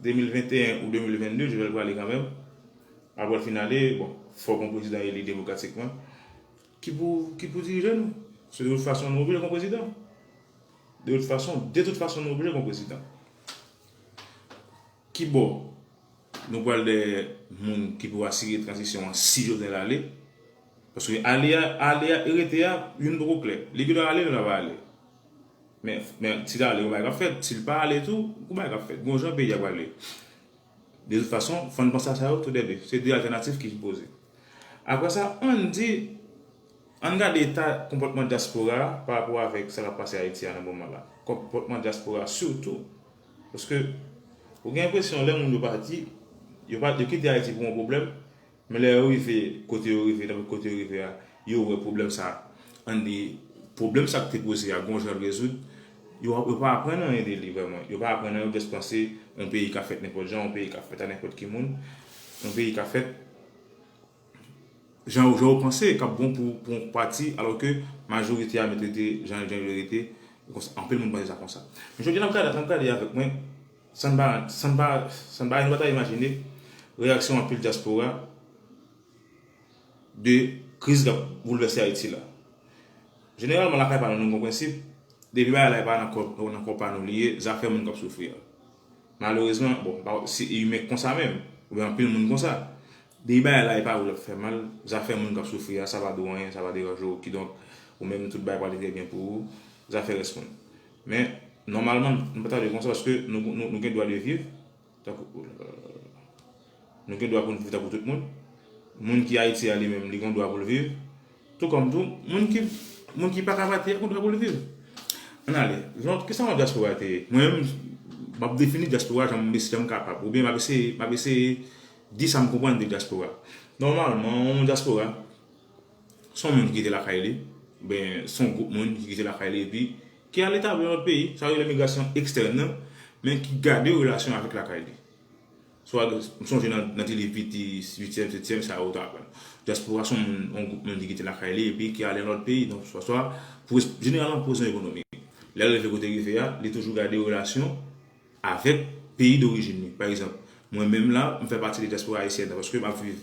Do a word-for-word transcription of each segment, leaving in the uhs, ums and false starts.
de mil venteyen ou de mil vennde, Jovenel prale kanmenm. Apre l fin ale, bon, fòk yon prezidan eli demokratikman ki pou, ki pou dirije nou. Se de tout fason, nou oblije gon prezidan. De tout fason, de tout fason, nou oblije gon prezidan. Ki bò nou pral dèyè moun ki pou asire tranzisyon an si Jovenel ale? Paske ale a, ale a e rete a, youn poko klè. Li gendwa ale, li pa ale. Men, men si l ale, yon bagay k ap fèt. Si l pa ale tou, yon bagay k ap fèt. Gon jan peyi a prale. De tout fason, fò n panse a sa yo toulède. Se de altènatif ki poze. Apre sa, ann di, ann gade eta konpòtman dyaspora a pa rapò avèk sa k ap pase Ayiti a nan moman la. Konpòtman dyaspora a sitou. Paske ou gen enpresyon lè moun yo pati, yo pa, yo kite Ayiti pou yon pwoblèm, men lè yo rive kote yo rive, nan kote yo rive a, yo wè pwoblèm sa, ann di, pwoblèm sa k te poze a, gon jan l rezoud, yo, yo pa aprann anyen de li vrèman. Yo pa aprann anyen, yo jis panse yon peyi ka fèt nenpòt jan, yon peyi ka fèt a nenpòt ki moun, yon peyi ka fèt jan, jan yo panse k ap bon pou, pou yon pati, alò ke majorite a mèt rete jan, jan yo rete. Konsa, anpil moun panse sa konsa. Men jodi a, n ap gade, n ap gade avèk mwen, san n pa, san n pa, san n pa, nou pa ta imajine reyaksyon anpil dyaspora de kriz k ap boulvèse Ayiti la. Jeneralman, lakay pa nou, nou gen yon prensip, depi bagay la e pa nan kò, nan kò pa nou li ye, zafè moun k ap soufri a. Malerezman, bon, pa, se imen konsa menm, oubyen anpil moun konsa. Depi bagay la e pa ou l ap fè mal, zafè moun k ap soufri a, sa pa di w anyen, sa pa deranje w. Kidonk, ou menm, tout bagay prale trè byen pou ou, zafè rès moun. Men, nòmalman, nou pa ta dwe konsa, paske nou, nou, nou gen dwa de viv, tankou, nou gen dwa pou n viv tankou tout moun. Moun ki Ayiti a li menm, li gen dwa pou l viv. Tou kòm tou, moun ki, moun ki pa ka pati a gen dwa pou l viv. Ann ale. Jan, kisa yon dyaspora te ye? Mwen menm, m ap defini dyaspora jan m, jan m kapab. Oubyen m ap eseye, m ap eseye di sa m konprann de dyaspora. Nòmalman, yon dyaspora, se yon moun ki kite lakay li, oubyen se yon gwoup moun ki kite lakay li epi ki al etabli nan lòt peyi, sa yo rele migrasyon ekstèn nan, men ki gade relasyon avèk lakay li. Swa, m sonje nan, nan Ti Liv Piti, uityèm, setyèm, sa yo te aprann. Dyaspora se yon moun, yon gwoup moun ki kite lakay li epi ki ale nan lòt peyi. Donk, swa, swa, pou, jeneralman pou rezon ekonomik. Lè l rive kote l rive a, li toujou gade relasyon avèk peyi dorijin li. Pa egzanp, mwen menm la, m fè pati de dyaspora ayisyèn nan, paske m ap viv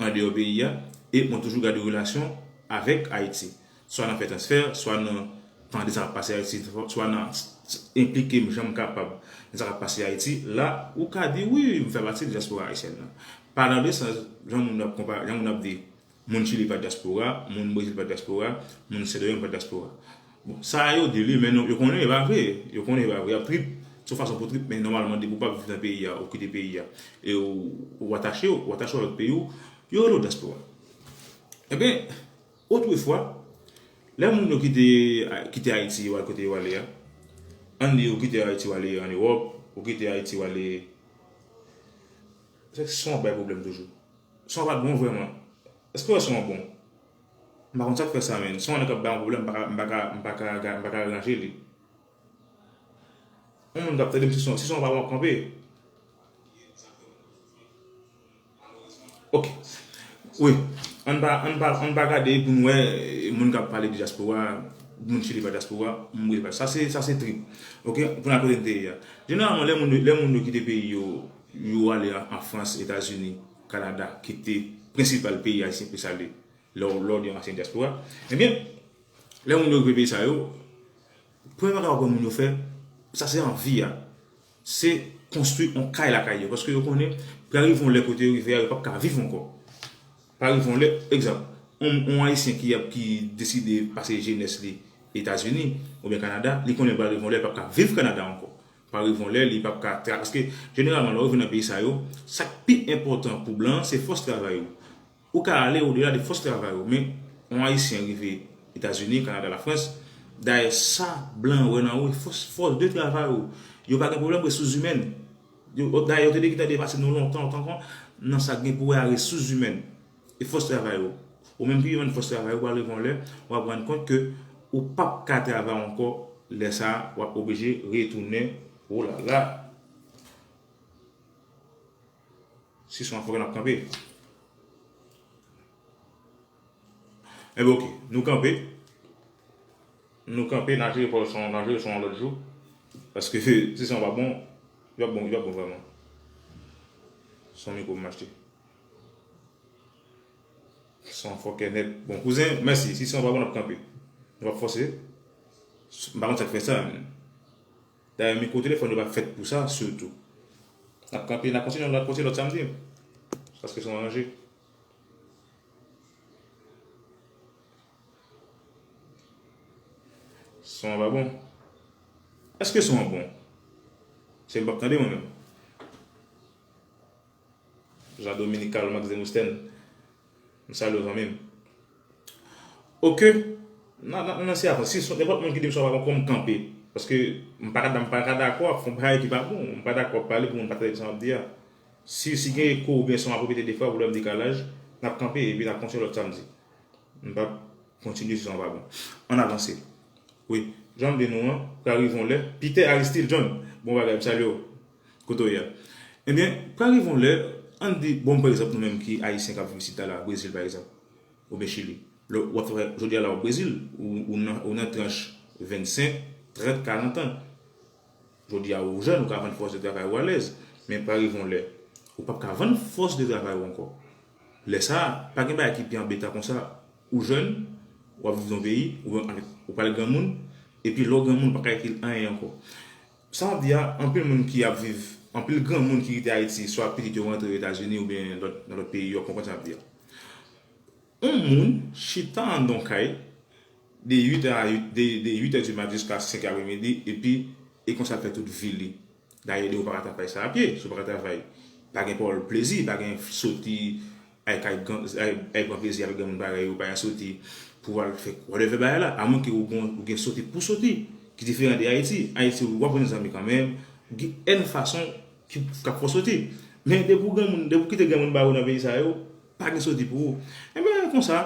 andeyò peyi a, e mwen toujou gade relasyon avèk Ayiti. Swa nan fè transfè, swa nan tande sa k ap pase Ayiti, swa nan s-, s-, enplike m jan m kapab nan sa k ap pase Ayiti. La, ou ka di, wi, m fè pati de dyaspora ayisyèn nan. Pa nan de sans, jan moun ap konpa-, jan moun ap di, moun Chili pa dyaspora, moun Brezil pa dyaspora, moun Sendomeng pa dyaspora. Bon, sa a yo di li, men non, yo konnen e pa vre. Yo konnen e pa vre. Y ap trip. Se yon fason pou trip, men nòmalman, depi w pa viv nan peyi a, ou kite peyi a, e ou, ou atache, ou atache avèk peyi w, yo rele w dyaspora. Ebyen, otrefwa, lè moun yo kite, kite Ayiti, yo al kote yo ale a, ann di, ou kite Ayiti, w ale ann Ewòp, ou kite Ayiti, w ale, se son ap bay pwoblèm toujou. Son pa t bon vrèman. Èske w wè son an bon? M pa konn sa k fè sa, men. Son an k ap bay yon pwoblèm, m pa ka, m pa ka, m pa ka, m pa ka ranje li. Yon moun k ap tande m, si son, si son pa bon, m ap kanpe. Ok. Wi. Ann pa, ann pa, ann pa gade pou n wè, eh, moun k ap pale de dyaspora, moun Chili pa dyaspora, moun Brezil pa. Sa se, sa se trip. Ok? Pou n al kote n te ye a. Jeneralman, lè moun, lè moun yo kite peyi yo, yo ale an, an Frans, Etazini, Kanada, ki te prensipal peyi ayisyen plis ale, lè w, lè w di yon ansyen dyaspora. Ebyen, lè moun yo rive peyi sa yo, premye bagay w ap wè moun yo fè, sa se anvi a, se konstwi yon kay lakay yo. Paske yo konnen, pral rive yon lè kote yo rive a, yo p ap ka viv ankò. Pral rive yon lè, egzanp, yon, yon Ayisyen ki ap, ki deside pase jenès li Etazini, oubyen Kanada, li konnen pral rive yon lè, li p ap ka viv Kanada ankò. Pral rive yon lè, li p ap ka tra-, paske jeneralman, lè w rive nan peyi sa yo, sa k pi enpòtan pou blan an, se fòs travay ou. Ou ka ale odela de fòs travay ou, men yon Ayisyen rive Etazini, Kanada, Lafrans, dayè sa blan an wè nan ou, e fòs, fòs de travay ou. Yo pa gen pwoblèm resous imèn. Yo, dayè, yo te deja tande pase nou lontan, lontan, nan sa k gen pou wè a resous imèn e fòs travay ou. Ou menm ki jwenn fòs travay ou, pral rive yon lè, w ap rann kont ke ou p ap ka travay ankò, lè sa a, w ap oblije retounen, olala. Si son an fòk n ap kanpe. Enben, ok, nou kanpe. Nou kanpe, n a jere pòl son, n a jere son an lòt jou. Paske si son an pa bon, li p ap bon, li p ap bon vrèman. Se yon mikwo m achte. Se yon fòkè nèt. Bon, kouzen, mèsi. Si son pa bon, n ap kanpe. Nou p ap fòse. M pa konn sa k fè sa, men. Dayè, mikwo telefòn yo pa fèt pou sa, sitou. N ap kanpe, n ap kontinye, n ap kontinye lòt samdi. Paske se yon ranje. Son an pa bon. Èske son an bon? Se m p ap tande mwen menm. Jean Dominique, Carl Max Demosthène, m salye w, zanmi m. Oke, nan, nan, nan se avan. Si nenpòt moun ki di m sa pa bon, kòm kanpe. Paske m pa ka, m pa ka dakò ap fè yon bagay ki pa bon. M pa dakò ap pale pou moun pa tande sa m ap di a. Si, si gen eko oubyen son ap repete de fwa, pwoblèm dekalaj, n ap kanpe epi n ap kontinye lòt samdi. M p ap kontinye si son an pa bon. Ann avanse. Wi, jan m di nou an, pral rive yon lè. Peter Aristide John, bon bagay, m salye w. Kote w ye a? Ebyen, pral rive yon lè, ann di, bon, pa egzanp, nou menm ki Ayisyen k ap viv isit la, la, Brezil, pa egzanp, oubyen Chili. Lè w ap fè, jodi a la, w ap Brezil, ou, ou nan, ou nan tranch vennsenk, trant, karant an. Jodi a, ou jèn, ou ka vann fòs de travay ou alèz, men pral rive yon lè, ou p ap ka vann fòs de travay ou ankò. Lè sa a, pa gen bagay ki pi anbetan konsa. Ou jèn, w ap viv nan yon peyi, ou, ou pral granmoun, epi lè w granmoun, ou pa ka ekri anyen ankò. Sa m ap di a, anpil moun ki ap viv, anpil granmoun ki kite Ayiti, swa pitit yo rantre Etazini oubyen lòt, nan lòt peyi, yo ap konprann sa m ap di a. Yon moun chita anndan yon kay de uit a uit, de, de uit è di maten jiska senk apremidi, epi e konsa l fè tout vi li. Dayè, depi w pa ka travay sa a pye, si w pa ka travay, pa gen pawòl plezi, pa gen soti, ay kay gran, ay, ay pran plezi avèk granmoun parèy ou, pa gen soti pou w al fè whatever bagay la, amwenke ou gen, ou gen soti pou soti, ki diferan de Ayiti. Ayiti, w ap jwenn zanmi kanmenm, gen N fason ki, k ap fè w soti. Men depi w granmoun, depi w kite granmoun ba ou nan peyi sa yo, pa gen soti pou ou. Ebyen, konsa,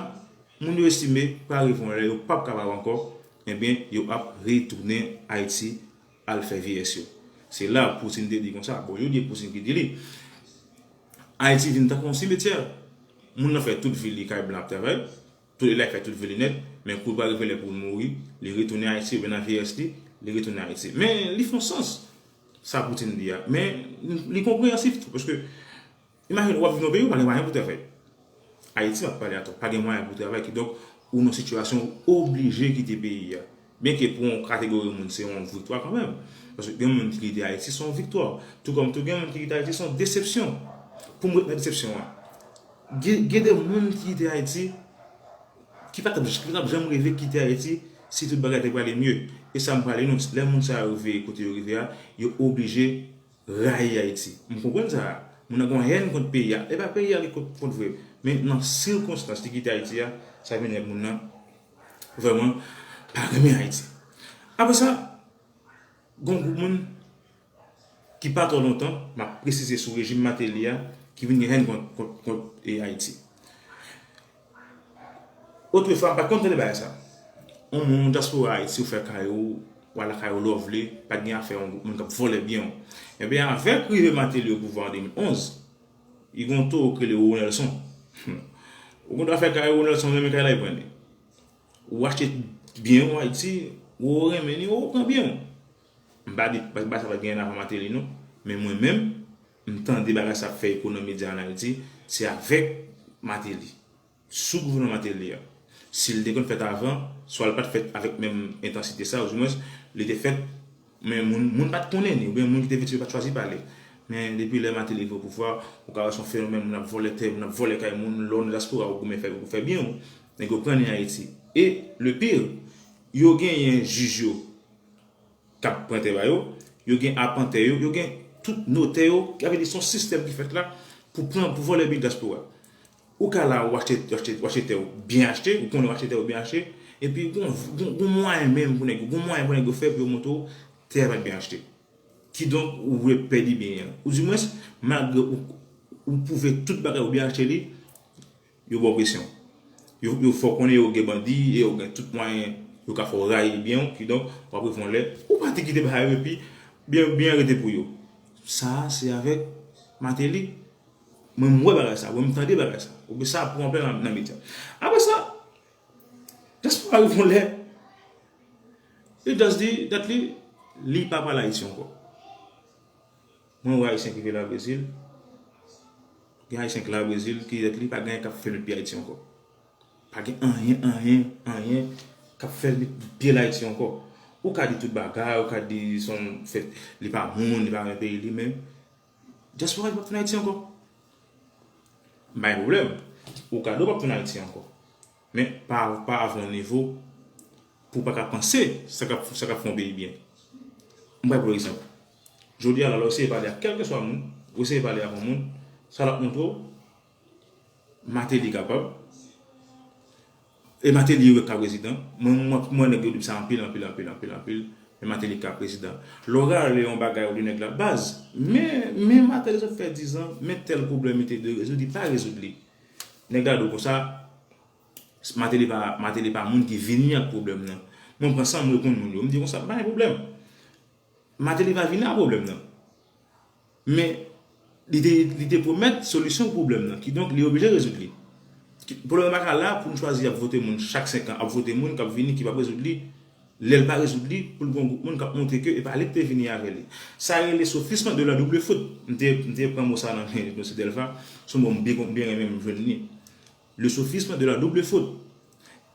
moun yo estime, pral rive yon lè, yo p ap kapab ankò, ebyen, yo ap retounen Ayiti al fè vyeyès yo. Se la Putin te di konsa. Bon, yo di Putin ki di li. Ayiti vin tankou yon simetyè. Moun nan fè tout vi li kay blan ap travay. Tout, li fè tout vi li nèt. Men kou l pral rive lè pou l mouri, li retounen Ayiti, oubyen nan vyeyès li, li retounen Ayiti. Men li fè yon sans, sa Putin di a. Men li konpreyansif tou, paske imajine w ap viv nan yon peyi ou pa gen mwayen pou travay. Ayiti, m ap pale atò, pa gen mwayen pou travay, kidonk, ou nan sitiyasyon ou oblije kite peyi a. Byenke pou yon kategori moun, se yon viktwa kanmenm. Paske gen moun ki kite Ayiti, se yon viktwa. Tou kòm tou gen moun ki kite Ayiti, se yon desepsyon. Pou m ret nan desepsyon an, gen, gen de moun ki kite Ayiti, ki pa t ap, ki pa t ap janm reve kite Ayiti si tout bagay te prale mye. E sa m prale nou, lè moun sa yo rive kote yo rive a, yo oblije rayi Ayiti. M konprann sa. Moun nan gen yon hèn kont peyi a. E pa peyi a li kont, kont vre. Men nan sikonstans li kite Ayiti a, sa vin rèd moun nan vrèman pa renmen Ayiti. Apre sa, gen yon gwoup moun ki pa twò lontan, m ap presize sou rejim Martelly a, ki vin gen hèn kont, kont, kont, e, Ayiti. Otrefwa, m pa t konn tande bagay sa. Yon moun, yon dyaspora Ayiti, ou fè kay ou, w al lakay ou lè w vle, pa t gen afè yon gwoup moun k ap vòlè byen w. Ebyen, avèk rive Martelly o pouvwa an de mil onz, li gen yon towo k rele Roro Nelson. Ou gen dwa fè kay Roro Nelson, renmen kay la, li pran li. Ou achte byen w Ayiti, Roro renmen li, Roro pran byen w. M pa di, m pa di sa pa t genyen avan Martelly non, men mwen menm, m tande bagay sa ap fè ekonomi di an Ayiti, se avèk Martelly. Sou gouvènman Martelly a. Si l te konn fèt avan, swa l pa t fèt avèk menm entansite sa, oudimwens, li te fèt, men moun, moun pa t konnen li, oubyen moun ki te viktim yo pa t chwazi pale. Men depi lè Martelly rive o pouvwa, ou ka wè se yon fenomèn, moun ap vòlè tè, moun ap vòlè kay moun, lè w nan dyaspora, ou goumen fè, ou fè byen w, nèg yo pran li Ayiti. E le pire, yo genyen jij yo k ap pran tè ba yo, yo gen apantè yo, yo gen tout notè yo, sa vle di se yon sistèm ki fèt la pou pran, pou vòlè byen dyaspora. Ou ka la, ou achte, ou achte, ou achte tè ou byen achte, ou konnen ou achte tè ou byen achte, epi gon, gon, gon mwayen menm pou nèg yo, gon mwayen pou nèg yo fè pou yo montre w tè a pa t byen achte. Kidonk, ou vle pèdi byen an. Oudimwens, malgre ou, ou pwouve tout bagay ou byen achte li, yo ba w presyon. Yo, yo fè w konnen yo gen bandi, e yo gen tout mwayen, yo ka fè w rayi byen w, kidonk, w ap rive yon lè, ou pa te kite bagay yo, epi byen, byen rete pou yo. Sa a, se avèk Martelly. Mwen, m wè bagay sa, mwen, m tande bagay sa. Oubyen sa ap pran anplè nan, nan medya. Apre sa, dyaspora rive yon lè, li just di, dat li, li pa pale Ayiti ankò. Mwen wè Ayisyen ki viv la Brezil, Gen Ayisyen ki la Brezil ki di li pa gen anyen k ap fè l met pye Ayiti ankò. Pa gen anyen, anyen, anyen k ap fè l met pye l Ayiti ankò. Ou ka di tout bagay, ou ka di son fèt, li pa moun, li pa renmen peyi li, men dyaspora li p ap tounen Ayiti ankò. M pa gen pwoblèm. Ou ka di w p ap tounen Ayiti ankò. Men pa, pa avan yon nivo pou w pa ka panse sa k ap, sa k ap fè yon peyi byen. M bay pou egzanp. Jodi a la, lè w eseye pale ak kèlkeswa moun, ou eseye pale ak yon moun, sa l ap montre w, Martelly kapab. E Martelly yo ka prezidan. Mwen, mwen, mwen nèg yo di m sa anpil, anpil, anpil, anpil, anpil. Men Martelly ka prezidan. Lè w rale yon bagay ou di nèg la baz, men, men Martelly sot fè dizan, men tèl pwoblèm li te dwe rezoud, li pa rezoud li. Nèg la di w konsa, Martelly pa, Martelly pa moun ki vini ak pwoblèm nan. Mwen pran san m reponn moun yo. M di konsa, pa gen pwoblèm. Martelly pa vini ak pwoblèm nan. Men, li te, li te pwomèt solisyon pwoblèm nan. Kidonk, li oblije rezoud li. Ki- Pwoblèm nan pa ka la pou n chwazi ap vote moun chak senk an, ap vote moun k ap vini ki p ap rezoud li. Lè l pa rezoud li, pou l gen yon gwoup moun k ap montre ke e pa li k te vini avè li. Sa rele sofisme de la double faute. M te, m te pran mo sa nan men Mesye Delva. Se yon mo m byen, byen renmen m jwenn li. Le sophisme de la double faute.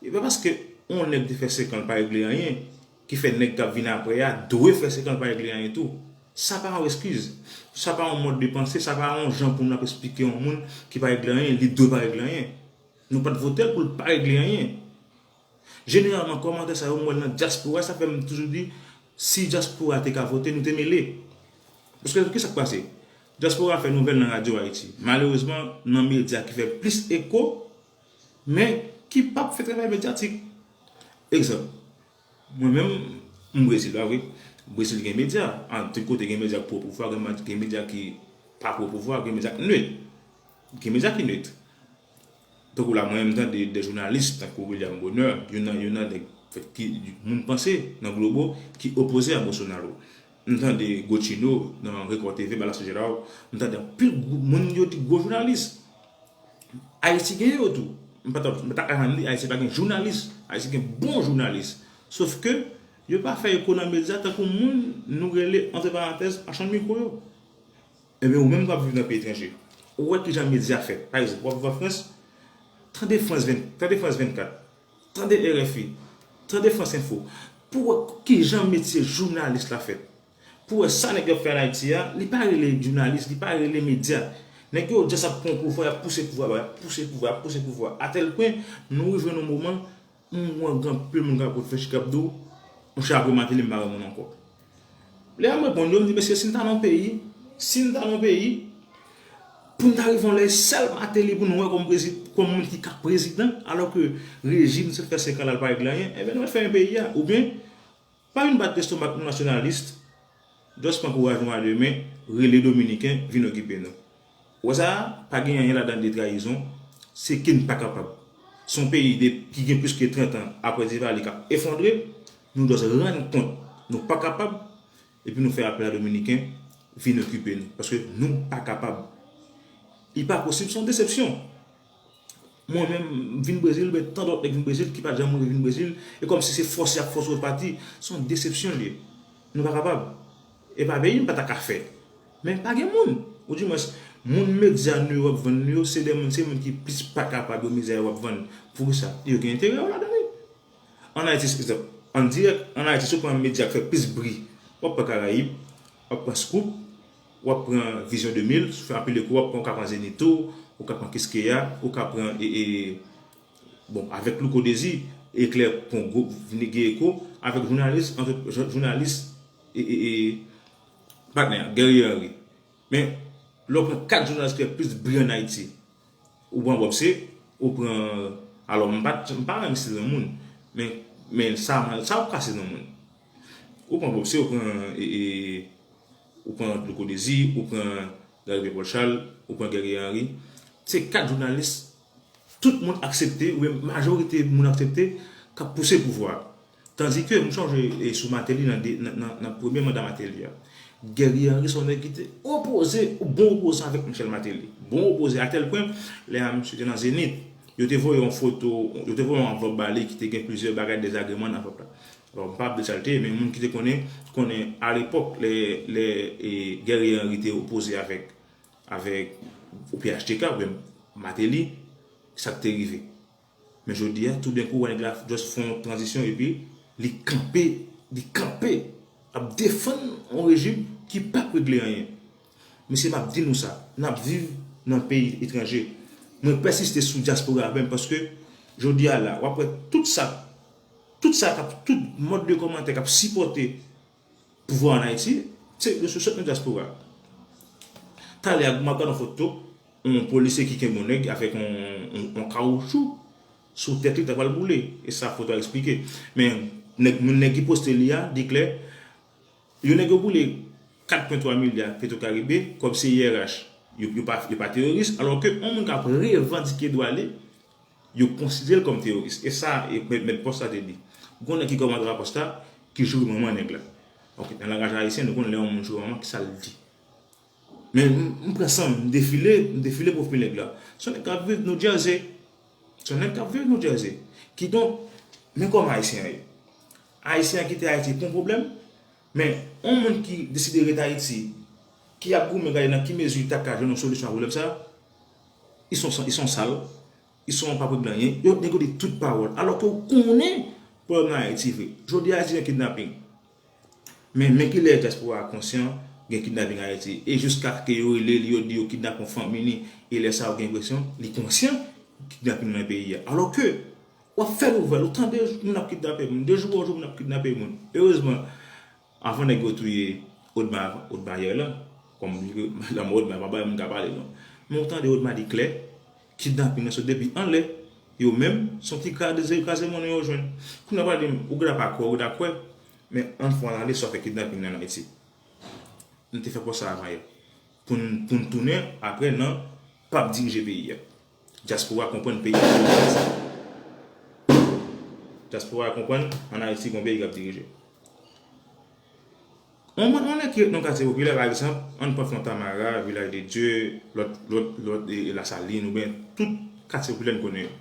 E pa paske yon nèg te fè senk an l pa regle anyen, ki fè nèg k ap vin apre a dwe fè senk an l pa regle anyen tou. Sa pa yon eskiz. Sa pa yon mòd de panse, sa pa yon jan pou n ap esplike yon moun ki pa regle anyen, li dwe pa regle anyen. Nou pa t vote l pou l pa regle anyen. Jeneralman, kòmantè sa yo, m wè l nan dyaspora, sa fè m toujou di, si dyaspora te ka vote, nou te mele. Paske ki sa k pase? Dyaspora fè nouvèl nan Radyo Ayiti. Malerezman, nan medya ki fè plis eko, men ki p ap fè travay medyatik. Egzanp, mwen menm, m Brezil, pa vre? Brezil gen medya. An, tout kote gen medya ki pwo pouvwa, gen ma- gen medya ki pa pwo pouvwa, gen medya ki nwit. Gen medya ki nwit. Tankou la, mwen, m tande de jounalis, tankou William Bonheur, youn nan, youn nan nèg fèt ki moun panse nan Globo, ki opoze a Bolsonaro. M tande Gotchino nan Record T V, Balaso Jeral, m tande anpil gwo- moun yo di gwo jounalis. Ayiti gen yo tou. M pa ta, m pa ta ka janm di Ayiti pa gen jounalis. Ayiti gen bon jounalis. Sof ke yo pa fè eko nan medya tankou moun nou rele, antre parantèz, machann mikwo yo. Ebyen, ou menm k ap viv nan peyi etranje, ou wè kijan medya fèt. Pa egzanp, w ap viv an Frans, tande Frans ven, tande Frans vennkat, tande R F I, tande Frans Enfo, pou w wè kijan metye jounalis la fèt. Pou w wè sa nèg yo ap fè ann Ayiti a, li pa rele jounalis, li pa rele medya. Nèg yo just ap pran pouvwa, y ap pouse pouvwa ba, y ap pouse pouvwa, y ap pouse pouvwa. Atèl pwen, nou rive nan moman, m wè gen anpil moun k ap reflechi, k ap di w, monchè, apre Martelly, m pa wè moun ankò. Lè a m reponn yo, m di, mesye, si n ta nan yon peyi, si n ta nan yon peyi, pou n ta rive yon lè, sèl Martelly pou n wè kòm prezi- kòm moun ki ka prezidan, alò ke rejim se fè senk an la, l pa regle anyen, ebyen, nou mèt fè yon peyi a. Oubyen, pa vin bat lestomak nou nasyonalis, just pran kouraj nou a de men, rele Dominiken, vin okipe nou. Ou wè sa, pa gen anyen ladan de trayizon, se ke n pa kapab. Se yon peyi de, ki gen plis ke trant an apre Divali k ap efondre, nou dwe rann kont nou pa kapab, epi nou fè apèl a Dominiken vin okipe nou, paske nou pa kapab. Li pa posib, se yon desepsyon. Mwen menm, m vin Brezil, men tan dòt nèg vin Brezil ki pa t janm rive vin Brezil, e kòmsi se fòse y ap fòse yo pati, se yon desepsyon l ye. Nou pa kapab. E pa peyi m pa ta ka fè. Men pa gen moun. Oudimwens, moun medya nou yo w ap vann nou yo, se de moun, se moun ki plis pa kapab yo medya yo w ap vann. Poukisa? Yo gen enterè yo ladan li. Ann Ayiti, egzanp, ann dirèk, ann Ayiti, si w pran medya k fè plis bri, w ap pran Karayib, w ap pran Scoop, w ap pran Vision de mil, si w fè anpil eko, w ap pran, w ka pran Zenith tou, ou ka pran Kiskeya, ou ka pran, e, e, bon, avèk Louko Dezi, Eklè pran gwo, vini gen eko, avèk jounalis, antre, jou- jounalis, e, e, e, patnè, Guerrier Henry. Men, lè w pran kat jounalis ki fè plis bri ann Ayiti, ou pran Bob C, ou pran, alò, m pa, m pa renmen site non moun, men, men sa, sa ou ka site non moun. Ou pran Bob C, ou pran, e, e, ou pran Louko Dezi, ou pran Gary Pierre Paul Charles, ou pran Guerrier Henry. Se kat jounalis tout moun aksepte, oubyen majorite moun aksepte, k ap pouse pouvwa a. Tandike, m sonje, e, sou Martelly nan, de- nan, nan, nan premye manda Martelly a, Guerrier Henry se yon nèg ki te opoze, bon opozan avèk Michel Martelly. Bon opoze, atèl pwen, lè a misye te nan Zenith, yo te voye yon foto, yo te voye yon anvlòp ba li ki te gen plizyè bagay dezagreman nan anvlòp la. Alò, m pa ap di sa l te ye, men moun ki te konnen, konnen alepòk, lè, lè, e, Guerrier Henry te opoze avèk, avèk ou P H T K, oubyen Martelly, sa k te rive. Men jodi a, toudenkou, wè nèg la just fè yon tranzisyon epi li kanpe, li kanpe, ap defann yon rejim ki p ap regle anyen. Mesye, m ap di nou sa, n ap viv nan peyi etranje. Mwen pèsiste sou dyaspora a menm paske jodi a la, w ap wè tout sa, tout sa k ap, tout mòd de kòmantè k ap sipòte pouvwa an Ayiti, se yo sot nan dyaspora. Talè a, m ap gade yon foto, yon polisye ki kenbe yon nèg avèk yon, yon, yon kawoutchou sou tèt li, ta pral boule. E sa foto a eksplike. Men, nèg, moun nèg ki poste li a, di klè, yo nèg yo boule kat pwen twa milya Petro Caribe, kòm se I R H. Yo, yo pa, yo pa teworis, alò ke yon moun k ap revandike dwa li, yo konsidere l kòm teworis. E sa, e mèt, mèt pòs la te di. Gon nèg ki kòmande rapòs la, ki joure manman nèg la. Ok, nan langaj ayisyen, nou konn lè yon moun joure manman, ki sa l di. Men m, m pran san m, m defile, m defile pou fmi nèg la. Se yon nèg k ap viv New Jersey. Se yon nèg k ap viv New Jersey. Kidonk, men kòman ayisyen an ye. Ayisyen an kite Ayiti pou yon pwoblèm, men yon moun ki deside ret Ayiti, ki ap goumen gade nan ki mezi li ta ka jwenn yon solisyon a pwoblèm sa, ils sont, ils sont sales, ils sont pas près de rien, yo nèg yo di tout pawòl. Alò ke w konnen pwoblèm nan Ayiti vre. Jodi a, Ayiti gen kidnaping. Men, men kilè dyaspora a konsyan gen kidnaping Ayiti. E jiskaske yo rele li, yo di yo kidnape yon fanmi li, e lè sa a ou gen enpresyon li konsyan kidnaping nan peyi a. Alò ke, w ap fè nouvèl, ou tande moun ap kidnape moun, de jou an jou moun ap kidnape moun. Erezman, avan nèg yo touye Odma, Odma yè la, kòm lanmò Odma pa bay moun ka pale non. Men ou tande Odma di klè, kidnaping nan sot depi anlè, yo menm, se yon ti kraze, kraze monnen yo jwenn. Kounye a w pral di m, ou gen dwa pa kwè, ou gen dwa kwè, men ann fè yon analiz sou afè kidnaping nan Ayiti. Nou te fè pòs sa avan yè. Pou n, pou n tounen apre nan p ap dirije peyi a. Dyaspora konprann peyi a. Dyaspora konprann ann Ayiti gon peyi k ap dirije. On moun, on nèg ki ret nan katye popilè, pa egzanp, ann pran Fontamara, Vilaj de Dye, lòt, lòt, lòt, e, e Lasalin, oubyen tout katye popilè n konnen yo.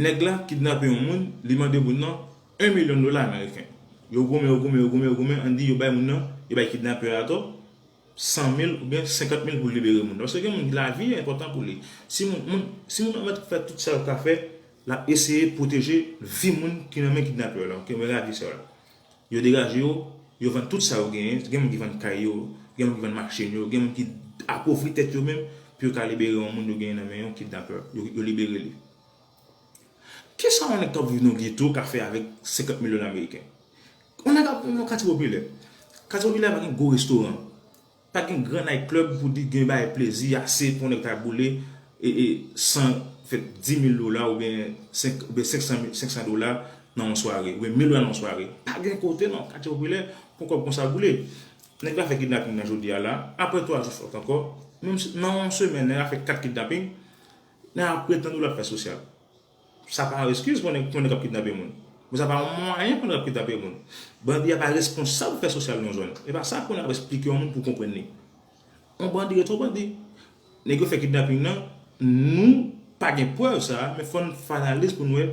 Nèg la kidnape yon moun, li mande moun nan yon milyon dola ameriken. Yo goumen, yo goumen, yo goumen, yo goumen, ann di yo bay moun nan, yo bay kidnapè a atò, san mil oubyen senkant mil pou l libere moun nan. Paske gen moun ki lavi enpòtan pou li. Si moun, moun, si moun nan mèt fè tout sa l ka fè, l ap eseye pwoteje vi moun ki nan men kidnapè la, ki nan men lavi sa la. Yo degaje yo, yo vann tout sa yo genyen, gen moun ki vann kay yo, gen moun ki vann machin yo, gen moun ki apovri tèt yo menm pou yo ka libere yon moun yo genyen nan men yon kidnapè, yo, yo libere li. Kisa yon nèg k ap viv nan geto ka fè avèk senkant mil dola ameriken? Yon nèg k ap viv nan katye popilè. Katye popilè pa gen gwo restoran. Pa gen gran night club pou di gen bay plezi ase pou yon nèg ta boule e, e san, fè dis mil dola oubyen senk, oubyen senk san, senk san dola nan yon sware, oubyen mil dola nan yon sware. Pa gen kote nan katye popilè pou kòb konsa boule. Nèg la fè kidnaping nan jodi a la, apre twa jou sòt ankò, menm si, nan yon semèn, nèg la fè kat kidnaping, nèg la pretann li ap fè sosyal. Sa pa yon eskiz pou nèg, pou nèg k ap kidnape moun. Men sa pa yon mwayen pou nèg k ap kidnape moun. Bandi a pa responsab fè sosyal nan yon zòn. E pa sa pou n ap esplike yon moun pou konprann li. Yon bandi ret yon bandi. Nèg yo fè kidnaping nan, nou pa gen prèv sa, men fò n fè analiz pou n wè.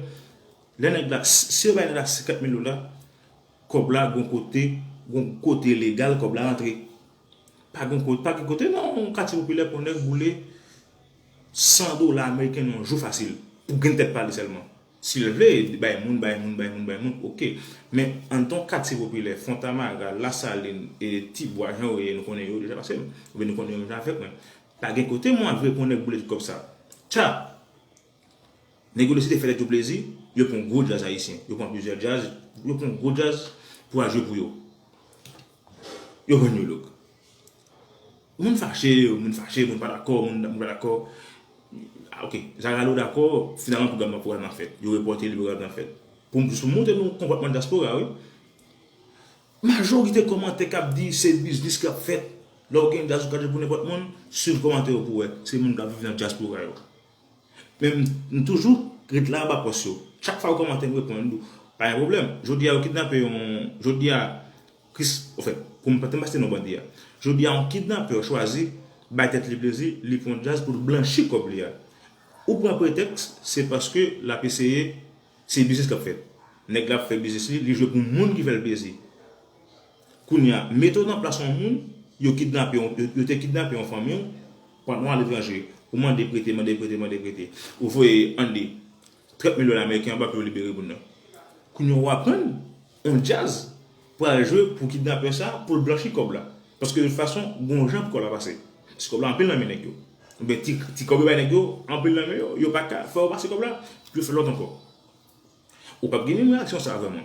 Lè nèg la, si yo bay nèg la senkant mil dola, kòb la gon kote, gon kote legal kòb la rantre. Pa gen kote, pa gen kote nan yon katye popilè pou nèg boule san dola ameriken nan yon jou fasil. Pou grenn tèt pale sèlman. Si l vle, bay moun, bay moun, bay moun, bay moun, oke. Men anndan yon katye popilè, Fontamara, Lasalin, e Tibwa, jan yo ye, nou konnen yo deja pase m. Oubyen nou konnen yo menm jan avèk mwen. Pa gen kote mwen vle pou nèg boule tout kòb sa. Tcha! Nèg yo deside fè tèt yo plezi, yo pran gwo djaz ayisyen, yo pran plizyè djaz, yo pran gwo djaz pou al jwe pou yo. Yo vann yo look. Moun fache, moun fache, moun pa dakò, moun, moun pa dakò. Ah, oke, Zagalo dakò, finalman pwogram nan, pwogram nan fèt. Yo repòte li, pwogram nan fèt. Pou, pou montre nou konpòtman dyaspora, wi. Majorite kòmantè k ap di se biznis k ap fèt. Lè w gen djaz ou ka jwe pou nenpòt moun, swiv kòmantè yo pou w wè. Se moun k ap viv nan dyaspora yo. Men m, m toujou ret la anba pòs yo. Chak fwa yo kòmante, m reponn, m di w, pa gen pwoblèm. Jodi a, yo kidnape yon, jodi a, Kris, anfèt, pou m pa te m pa site non bandi a. Jodi a, yon kidnapè chwazi bay tèt li plezi, li pran djaz pou l blanchi kòb li a. Ou pran pretèks, se paske l ap eseye, se biznis l ap fè. Nèg la ap fè biznis li, li jwe pou moun ki fè l plezi. Kounye a, mete w nan plas yon moun, yo kidnape yon, yo, yo te kidnape yon fanmi w, Patnè w aletranje, ou mande prete, mande prete, mande prete. Ou voye, ann di, trant mil dola ameriken anba pou yo libere moun nan. Kounye a w aprann yon djaz pral jwe pou kidnapè sa, pou l blanchi kòb la. Paske de tout fason, gon jan pou kòb la pase. Si kòb la anpil nan men nèg yo. Oubyen ti, ti kòb yo bay nèg yo, anpil nan men yo, yo pa ka fè yo pase kòb la, pou yo fè lòt ankò. Ou p ap gen menm reyaksyon sa a vrèman.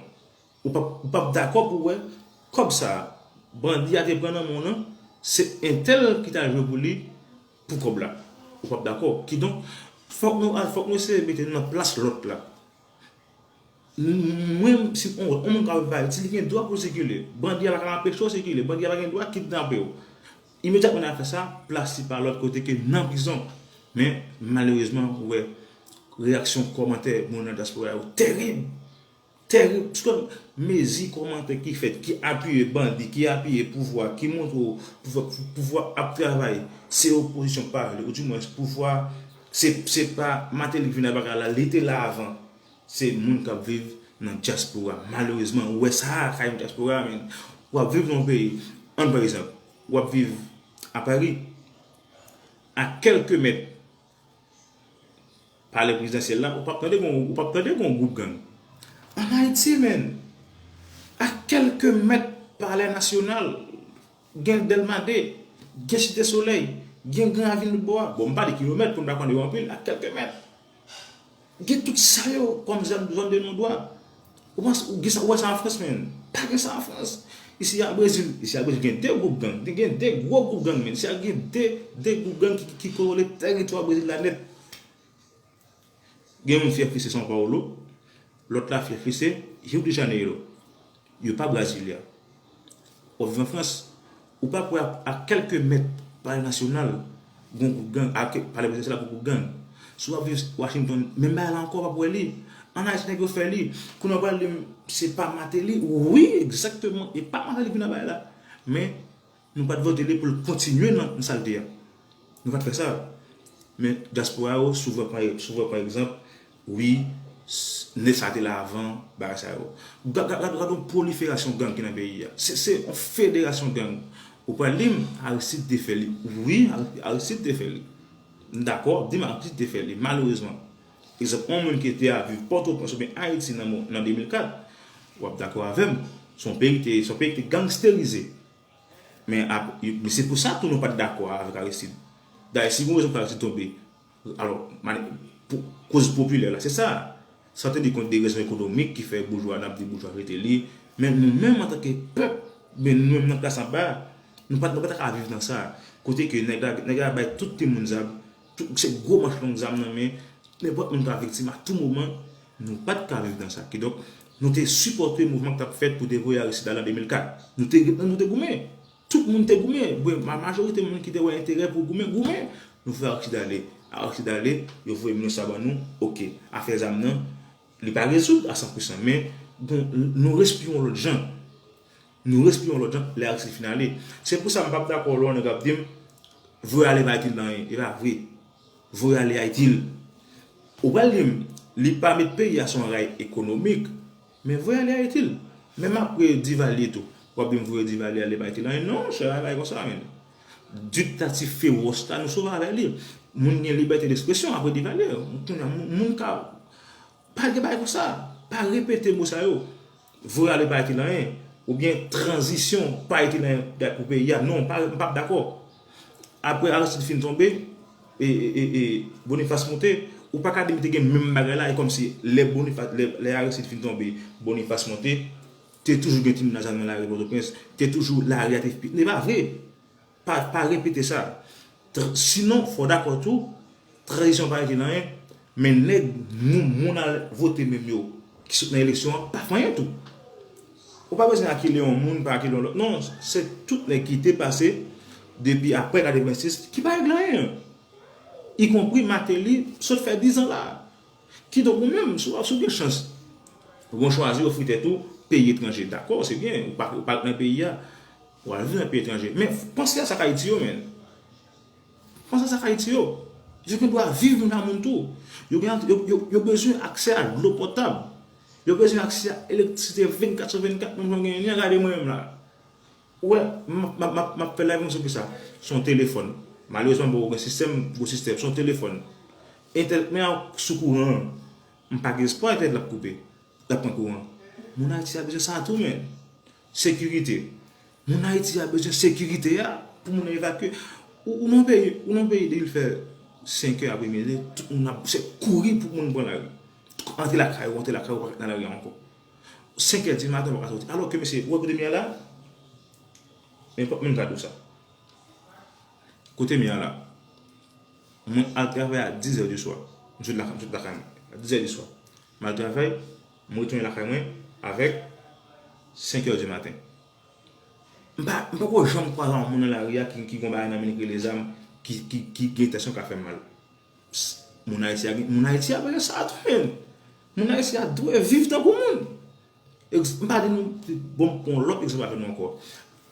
Ou p ap, ou p ap dakò pou wè kòb sa a, bandi a te pran nan men w nan, se entèl ki t al jwe pou li pou kòb la. Ou p ap dakò. Kidonk, fòk nou, fòk nou eseye mete nou nan plas lòt la. Mwen, si yon, yon moun ka viv Ayiti, li gen dwa pou l sikile. Bandi a pa ka anpeche w sikile. Bandi a pa gen dwa kidnape w. Imedyatman nan afè sa, plas li pa lòt kote ke nan prizon. Men, malerezman, ou wè, reyaksyon kòmantè moun nan dyaspora yo terib. Terib. Sou mezi kòmantè ki fèt, ki apiye bandi, ki apiye pouvwa, ki montre w pouvwa, pouvwa ap travay, se opozisyon pa vle, oudimwens pouvwa, se, se pa Martelly ki vin ak bagay la, li te la avan. Se moun k ap viv nan dyaspora. Malerezman, ou wè sa a ka yon dyaspora, men. W ap viv nan yon peyi, ann pa egzanp, w ap viv a Pari, a kèlke mèt palè prezidansyèl la, ou p ap tande gon, ou p ap tande gon gwoup gang. Ann Ayiti, men, a kèlke mèt palè nasyonal, gen Dèlma de, gen Site Solèy, gen Gran Ravin Loutbò a. Bon, m pa di kilomèt pou n pa konn yo anpil, a kèlke mèt. Gen tout sa yo kòm zòn, zòn de non dwa. Ou panse, ou gen sa, ou wè sa an Frans, men. Pa gen sa an Frans. Isi a Brezil, isi a Brezil gen de gwoup gang. Gen de gwo gwoup gang, men. Isi a gen de, de gwoup gang ki, ki, ki kontwole tèritwa Brezil la nèt. Gen youn fyèf li se São Paulo, lòt la fyèf li se Rio de Janeiro. Yo pa Brasilia. W ap viv an Frans, ou pa kwè a, a kèlke mèt palè nasyonal, gon gwoup gang, a kè-, palè prezidansyèl la gon gwoup gang. Si w ap viv Washington, menm bagay la ankò, w ap wè li. Ann Ayiti, nèg yo fè li. Kounye a w pral di m, se pa Martelly? Wi, egzakteman, e pa Martelly ki vin nan bagay la. Men, nou pa t vote li pou l kontinye nan, nan sa l te a. Nou pa t fè sa. Men dyaspora yo, souvan pran, souvan pran egzanp, wi, s-, nèg sa te la avan, bagay sa yo. Gad, gad, gad, gad yon pwoliferasyon gang ki nan peyi a. Se, se yon federasyon gang. Ou pral di m, Aristide te fè li. Wi, Ar-, Aristide te fè li. M dakò, di m Aristide te fè li, malerezman. Egzanp, yon moun ki te ap viv Pòtoprens oubyen Ayiti nan mo-, nan de mil kat, w ap dakò avè m. Se yon peyi ki te, se yon peyi ki te gangsterize. Men ap-, men se pou sa tou nou pa t dakò avèk Aristide. Dayè, si gon rezon pou Aristide tonbe, alò, mani-, pou, koz popilè la, se sa. Sa te di kont de rezon ekonomik ki fè boujwa, n ap di boujwa rete li. Men nou menm antanke pèp, men nou menm nan klas anba, nou pa, nou pa ta ka viv nan sa. Kote ke nèg la, nèg la bay tout timoun zam, tout, se gwo manch long zam nan men, nenpòt moun ka viktim a tou moman, nou pa t ka viv nan sa. Kidonk, nou te sipòte mouvman k t ap fèt pou te voye Aristide ale an de mil kat. Nou te, nou te goumen. Tout moun te goumen. Bon, ma-, majorite moun ki te wè enterè pou goumen, goumen. Nou fè Aristide ale. Aristide ale, yo voye minis la ban nou. Oke. Afè zam nan, li pa rezoud a san pou san, men, bon, nou respire yon lòt jan. Nou respire yon lòt jan lè Aristide fin ale. Se pou sa m p ap dakò lè yon nèg ap di m, voye ale pa itil nan anyen. E pa vre. Voye ale a itil. Ou pral di m, li pa met peyi a sou yon ray ekonomik, men voye ale a itil. Menm apre Divalye tou, w ap di m voye Divalye ale pa itil anyen. Non, chè, pa bay konsa, men. Diktatif fewòs la, nou sove avè li. Moun gen libète dekspresyon apre Divalye. Kounye a, moun, moun ka Pa gen bagay konsa. Pa repete mo sa yo. Voye ale pa itil anyen. Oubyen tranzisyon pa itil anyen dat pou peyi a. Non, pa, m p ap dakò. Apre Aristide fin tonbe, e, e, e, e Boniface monte, ou pa ka di m te gen menm bagay la, e kòmsi lè Boniface, lè, lè Aristide fin tonbe, Boniface monte, te toujou gen timoun nan zam nan lari Pòtoprens, te toujou lari a te pi. Se pa vre. Pa, pa repete sa. Tr-, sinon, fò w dakò tou, tranzisyon pa regle anyen, men nèg, moun, moun al vote menm yo, ki sot nan eleksyon an, pa fè anyen tou. Ou pa bezwen akile yon moun, pa akile yon lòt. Non, se tout nèg ki te pase depi apre katrevensis ki pa regle anyen. Ikonpri Martelly, sot fè diz an la. Kidonk ou menm, si w, si w gen chans, bon, chwazi ofri tèt ou peyi etranje. Dakò, se byen, ou pa, ou pa nan peyi a, w al viv nan peyi etranje. Men, panse a sa k Ayiti yo, men. Panse a sa k Ayiti yo. Yo gen dwa viv moun pa moun tou. Yo gen, yo, yo, yo bezwen aksè a dlo potab. Yo bezwen aksè a elektrisite vennkat sou vennkat, menm jan w genyen li an, gade mwen menm la. Ou wè, m ap, m ap, m ap, m ap fè live mwen sou kisa? Sou yon telefòn. Malerezman, bon, gen sistèm, gwo sistèm, se yon telefòn. Entènèt mwen an sou kouran an. M pa gen espwa entènèt la ap koupe. L ap pran kouran. Moun Ayiti a bezwen sa tou, men. Sekirite. Moun Ayiti a bezwen sekirite a pou moun nan evakye. Ou, ou nan peyi, ou nan peyi depi l fè senk è apremidi, tout moun ap, se kouri pou moun pran lari. Antre lakay ou, antre lakay ou, pa nan lari a ankò. Senk è di maten, ou pa ka soti. Alò ke, mesye, ou wè kote m ye a la? Nenpòt moun ka di w sa. Kote m ye a la? Mwen al travay a dis è di swa. M sot la, m sot lakay mwen. A dis è di swa. M al travay, m retounen lakay mwen avèk senk è di maten. M pa, m poko janm kwaze yon moun nan lari a ki, ki gon bagay nan men li ki rele zam, ki, ki, ki gen entansyon ka fè m mal. Moun Ayiti a, moun Ayiti a bezwen sa tou, men. Moun Ayiti a dwe viv tankou moun. Ex-, m pa di nou, bon, m pran lòt egzanp avèk nou ankò.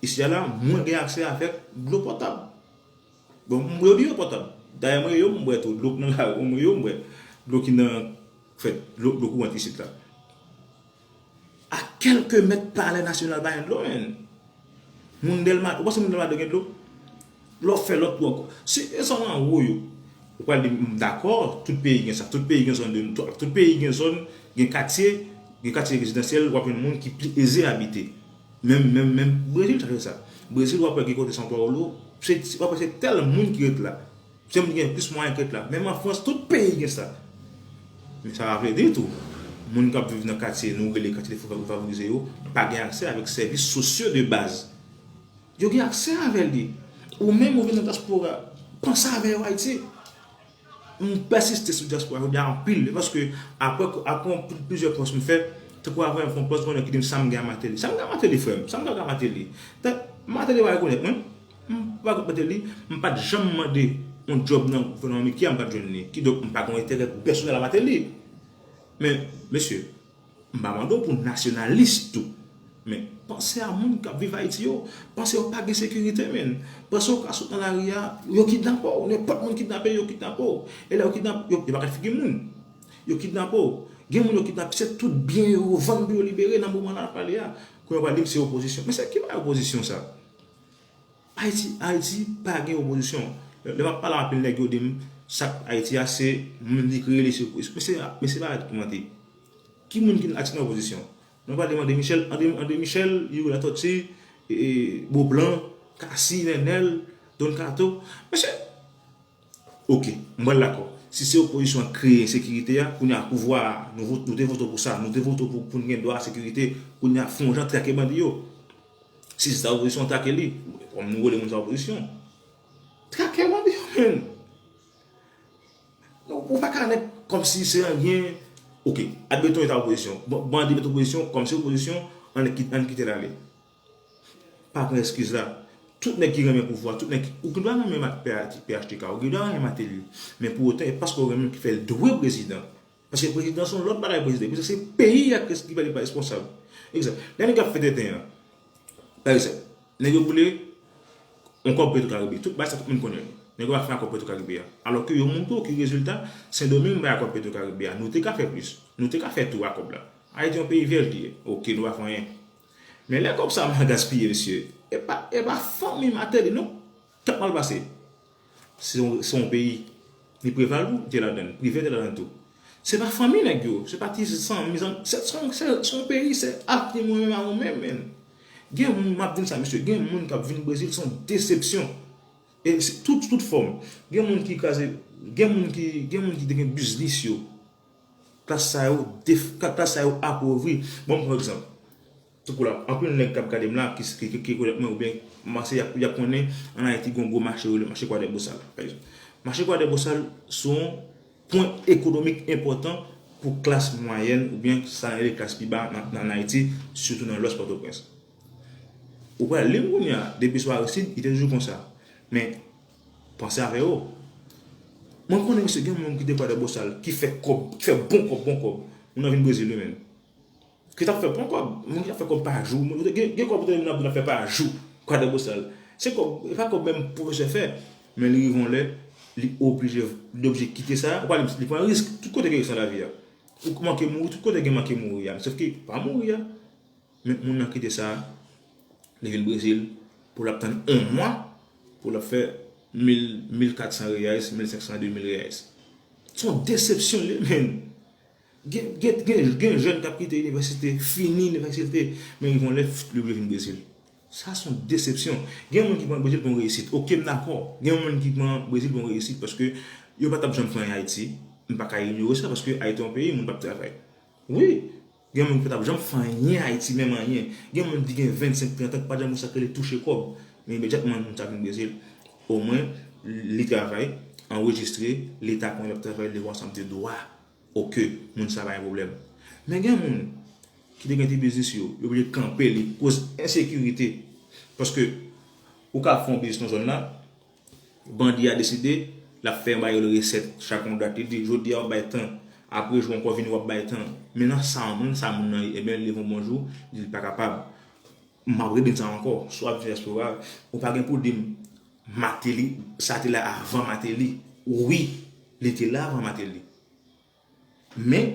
Isi a la, mwen gen aksè avèk dlo potab. Bon, m bwè dlo potab. Dayè, mwen yo, m bwè tou. Dlo k nan lari, mwen yo, m bwè. Dlo ki nan, fèt, dlo, dlo kourant isit la. A kèlke mèt palè nasyonal pa gen dlo, men. Moun Dèlma, ou panse moun Dèlma gen dlo? Lè w fè lòt tou ankò. Se, e sa w anwo yo. Ou pral di, m dakò, tout peyi gen sa. Tout peyi gen zòn de, tout, tout peyi gen zòn, gen katye, gen katye rezidansyèl, w ap jwenn moun ki pli eze abite. Menm, menm, menm Brezil chache sa. Brezil, w ap wè gen kote São Paulo, se, w ap wè se tèl moun ki ret la. Se moun ki gen plis mwayen ki ret la. Menm an Frans, tout peyi gen sa. Men sa pa vle di tou, moun k ap viv nan katye nou rele katye defavorize yo, pa gen aksè avèk sèvis sosyo de baz. Yo gen aksè avè li. Ou menm ou vin nan dyaspora, panse avè yo Ayiti. M pèsiste sou dyaspora jodi a anpil, paske apre, apre yon pli-, plizyè pòs m fè, tankou avè m fè yon pòs, gen yon nèg ki di m sa m gen a Martelly. Sa m gen a Martelly, frè m? Sa m gen a Martelly? Martelly pa rekonèt mwen. M pa kont Martelly, m pa t janm mande yon djòb nan gouvènman ameriken an, m pa t jwenn li. Kidonk, m pa gen yon enterè pèsonèl a Martelly. Men, mesye, m pa mande w pou w nasyonalis tou. Men, panse a moun k ap viv Ayiti yo. Panse yo pa gen sekirite, men. Panse w ka sot nan lari a, yo kidnape w. Nenpòt moun kidnape, yo kidnape w. E lè yo kidnape, yo, yo pa kat figi moun. Yo kidnape w. Gen moun yo kidnape, se tout byen yo, yo vann pou yo libere nan moman la n ap pale a. Kounye a yo pral di m se opozisyon. Men se ki bagay opozisyon sa? Ayiti, Ayiti pa gen opozisyon. Lè, lè m ap pale anpil nèg yo di m sa k Ayiti a se moun li kreye li se opozisyon. Men se, men se pa komante. Ki moun ki aktif nan opozisyon? Nou pale de André Michel, André, André Michel, Youri Latortue, e, e, Beauplan, Cassy, Nènèl, Don Kato. Mesye, oke, m pral dakò. Si se opozisyon an k kreye ensekirite a, kounye a pouvwa a, nou vote, nou te vote pou sa, nou te vote pou, pou n gen dwa a sekirite, kounye a fè yon jan trake bandi yo. Si se sa opozisyon, trake li. Kòm nou rele moun sa opozisyon. Trake bandi yo, men. Non, ou pa ka nèk kòmsi se anyen. Oke, admeton e ta opozisyon. Bon, bandi met opozisyon, kòm se opozisyon, ann kit-, ann kite l ale. Pa pran eskiz la. Tout nèg ki renmen pouvwa, tout nèg ki, ou gen dwa renmen ma-, P H T K, ou gen dwa renmen Martelly. Men pou otan, e paske w renmen l ki fè l dwe prezidan. Paske prezidan se yon lòt bagay, prezidan. Prezidan se peyi a ki, ki pa li pa responsab. Egzanp, lè nèg ap fè tenten an, pa egzanp, nèg yo boule yon kòb Petro Caribe. Tout bagay sa tout moun konnen li. Nèg yo pa fè akò Petro Caribe a. Alòske yo montre w ki rezilta Sendomeng bay akò Petro Caribe a. Nou te ka fè plis. Nou te ka fè tou a kòb la. Ayiti yon peyi vèj li ye. Oke, nou pa fè anyen. Men lè kòb sa mal gaspiye, mesye, e pa, e pa fanmi Martelly, non. K ap mal pase. Se yon, se yon peyi. Ni Preval tou te ladan l, Privè te ladan l tou. Se pa fanmi nèg yo, se pa ti zanmi, zanmi, se, se, se, se yon peyi, se ak ni mwen menm a ou menm, men. Gen moun, m ap di n sa, mesye, gen moun k ap vin Brezil, se yon desepsyon. E se tout, tout fòm. Gen moun ki kraze, gen moun ki, gen moun ki te gen biznis yo. Klas sa yo, def-, klas sa yo apovri. Bon, pa egzanp, tankou la, anpil nèg k ap gade m la, ki, ki, ki, ki rekonèt mwen, oubyen, m panse y ap, y ap konnen, ann Ayiti, gen yon gwo mache, rele mache Kwadèbosal, pa egzanp. Mache Kwadèbosal se yon pwen ekonomik enpòtan pou klas mwayèn, oubyen sa n rele klas pi ba nan, nan, nan Ayiti, sitou nan lwès Pòtoprens. Ou pral li m kounye a, depi sou Aristide, li te toujou konsa. Men, panse avè yo. Mwen konnen, mesye, gen moun ki te Kwadèbosal, ki fè kòb, ki fè bon kòb, bon kòb. Moun nan vin Brezil, li menm. Ki t ap fè pon kòb. Moun ki t ap fè kòb pa jou. Moun, gen, gen kòb ou tande moun ap di l ap fè pa jou. Kwadèbosal. Se kòb, e pa kòb menm pwofesè fè. Men li rive yon lè, li oblije, li oblije kite sa. Ou pa li, li pran risk. Tout kote gen risk nan lavi a. Ou manke mouri, tout kote gen manke mouri a. Sòf ke, pa mouri a. Men moun nan kite sa, li vin Brezil, pou l ap tann yon mwa, pou l ap fè mil, mil katsan reais, mil senksan, de mil reais. Se yon desepsyon li ye, menn. Gen, gen, gen, gen jèn k ap kite inivèsite, fini inivèsite, men rive yon lè, li oblije vin Brezil. Sa se yon desepsyon. Gen moun ki pran Brezil pou yon reyisit. Oke, m dakò. Gen moun ki pran Brezil pou yon reyisit paske yo pa t ap janm fè anyen Ayiti. M pa ka inyore sa paske Ayiti yon peyi, moun p ap travay. Wi, gen moun ki pa t ap janm fè anyen Ayiti, menm anyen. Gen moun ki gen vennsenk, trant an, ki pa t janm wè sa k rele touche kòb. Men imedyatman moun sa vin Brezil, omwen li travay, anrejistre, Leta konnen l ap travay, li gen yon ansanm de dwa. Oke, moun sa pa gen pwoblèm. Men gen moun ki te gen ti biznis yo, yo oblije kanpe li koz ensekirite. Paske ou ka fè yon biznis nan zòn la, bandi a deside l ap fè yon bagay rele resèt chak yon dat. Li di, jodi a w ap bay tan, apre jou ankò vini w ap bay tan. Men nan sa, nan sa moun nan ye, ebyen, li leve yon bon jou, li di l pa kapab. M ap repete sa ankò, si w ap viv dyaspora, ou pa gen pou di m Martelly, sa te la avan Martelly. Wi, li te la avan Martelly. Men,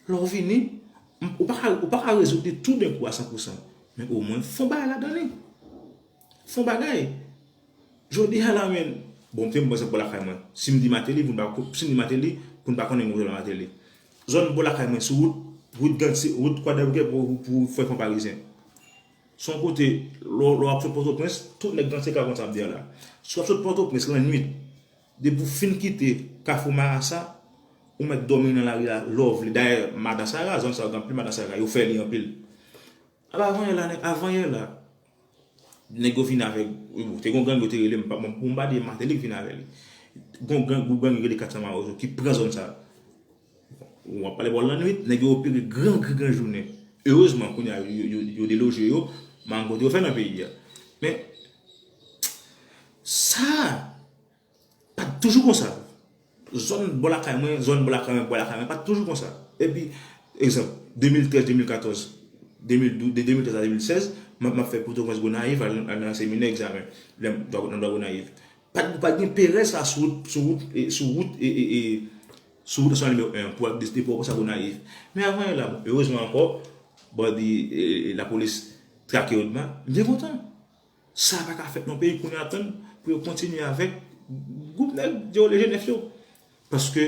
lè w vini, ou pa ka, ou pa ka rezoud li toudenkou a san pou san. Men omwen, fè yon bagay ladan li. Fè yon bagay. Jodi a la, men, bon, m te mwen se bò lakay mwen. Si m di Martelly, pou n pa, si m di Martelly, pou n pa konnen mwen la Martelly. Zòn bò lakay mwen, sou wout, wout Gantse, wout Kwadèboukè pou, pou fè fon parizyen. Se yon kote, lè w, lè w ap sot Pòtoprens, tout nèg Gantse ka konn sa m ap di a la. Si w ap sot Pòtoprens lannwit, depi w fin kite Kafou Marasa, ou mèt dòmi nan lari a, love li. Dayè, madan Sara, zòn sa yo gen anpil madan Sara, yo fè li anpil. Aba avan yè la, nèg, avan yè la, nèg yo vin avèk, te gon gang yo te rele, m pa, bon, pou m pa di Martelly ki vin avè li. Gon gang, gon gang yo rele Katsan Mawozo ki pran zòn sa. W ap pale bò lannwit, nèg yo opere gran, gran, gran jounen. Erezman, kounye a, yo, yo, yo deloje yo, men kote yo fè nan peyi a. Men, sa, pa t toujou konsa. Zòn bò lakay mwen, zòn bò lakay mwen, bò lakay mwen, pa t toujou konsa. Epi, egzanp, de mil trèz, de mil katòz, de mil douz, de de mil trèz a de mil sèz, m ap, m ap fè Pòtoprens Gonayiv, al, al nan seminè egzamen, lè m, nan dwa Gonayiv. Pa t, pa t gen perèz sa sou wout, sou wout, e, sou wout, e, e, e, sou wout nasyonal nimewo en, pou al de, de Pòtoprens a Gonayiv. Men avan yè la, bon, erezman ankò, bandi, e, e, lapolis trake yo demen, m byen kontan. Sa pa ka fèt nan peyi kounye a tann pou yo kontinye avèk gwoup nèg yo, le G nèf yo. Paske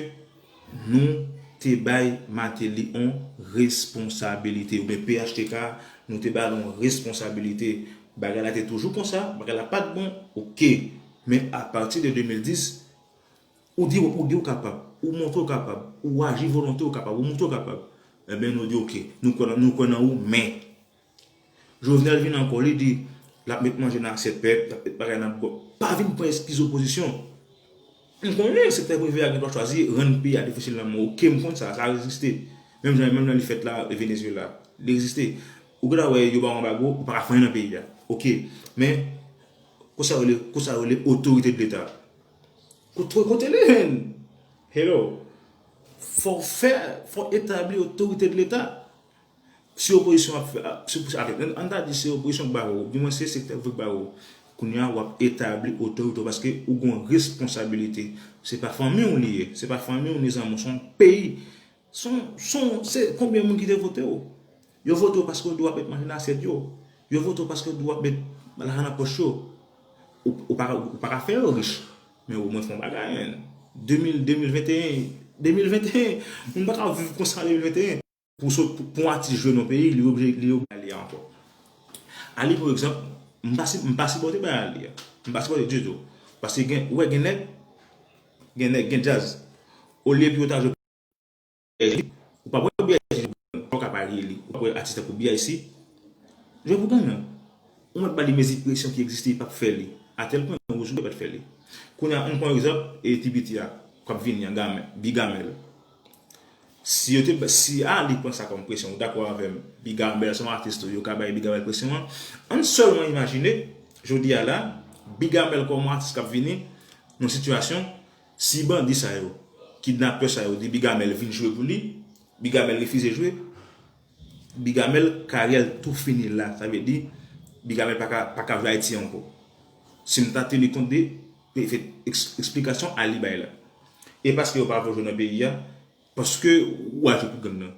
nou te bay Martelly on responsabilite, oubyen P H T K, nou te bay on responsabilite. Bagay la te toujou konsa, bagay la pa t bon, oke. Men apati de de mil dis, ou di, ou di ou kapab, ou montre ou kapab, ou aji volonte ou kapab, ou montre ou kapab. Ebyen, nou di, oke, nou kwè nan, nou kwè nan ou, men Jovenel vin ankò, li di, l ap met manje nan asyèt pèp, l ap met bagay nan bwòt. Pa vin pran eskiz opozisyon. M konnen sektè prive a gen dwa chwazi rann peyi a difisil nan men w. Oke, m konn sa, sa egziste. Menm jan, menm jan li fèt la, Venezuela. Li egziste. Ou gentan wè yo ba w anbago, ou pa ka fè anyen nan peyi a. Oke. Men, konsa yo rele, konsa yo rele otorite de Leta. Kote, kote li menm? Hello. Fò w fè, fò w etabli otorite de Leta. Si opozisyon ap fè, ap, si, si, ann ta di se opozisyon k ba w, di mwen se sektè prive k ba w, kounye a w ap etabli otorite w paske ou gen yon responsabilite. Se pa fanmi w li ye, se pa fanmi w ni zanmi w, se yon peyi. Se yon, se yon, se konbyen moun ki te vote w? Yo vote w paske w di w ap met manje nan asyèt yo. Yo vote w paske w di w ap met lajan nan pòch yo. Ou, ou pa, ou pa ka fè yo rich, men omwen fè yon bagay, menn. De mil, de mil venteyen, de mil venteyen, moun pa ka viv konsa de mil venteyen. Pou sot, pou, pou yon atis jwe nan peyi, li oblije, li oblije ale ankò. Ali, pou egzanp, m pa si, m pa sipòte bagay Ali a. M pa sipòte ditou. Paske gen, ou wè gen nèg, gen nèg, gen djaz. Olye pou yo ta jwe, ou pa wè B I C, ou pa ka pale li. Ou pa wè atis tankou B I C jwe pou gang nan. Ou mèt ba li mezi presyon ki egziste, li p ap fè li. Atèl pwen, ou jwe pa t fè li. Kounye a, ann pran egzanp, e T B T a, k ap vini an, Gamèl, Bigamèl. Si yo te, si Ali pran sa kòm presyon, ou dakò avè m, Bigamèl se yon atis tou, yo ka bay Bigamèl presyon an. Ann sèlman imajine, jodi a la, Bigamèl kòm yon atis k ap vini, nan sitiyasyon, si bandi sa yo, kidnapè sa yo, di Bigamèl vin jwe pou li, Bigamèl refize jwe, Bigamèl karyè l tou fini la. Sa vle di, Bigamèl pa ka, pa ka jwe Ayiti ankò. Si m ta teni kont de, e, fè eks-, eksplikasyon Ali bay la. E paske yo pa vle jwe nan peyi a, paske w al jwe pou gang nan.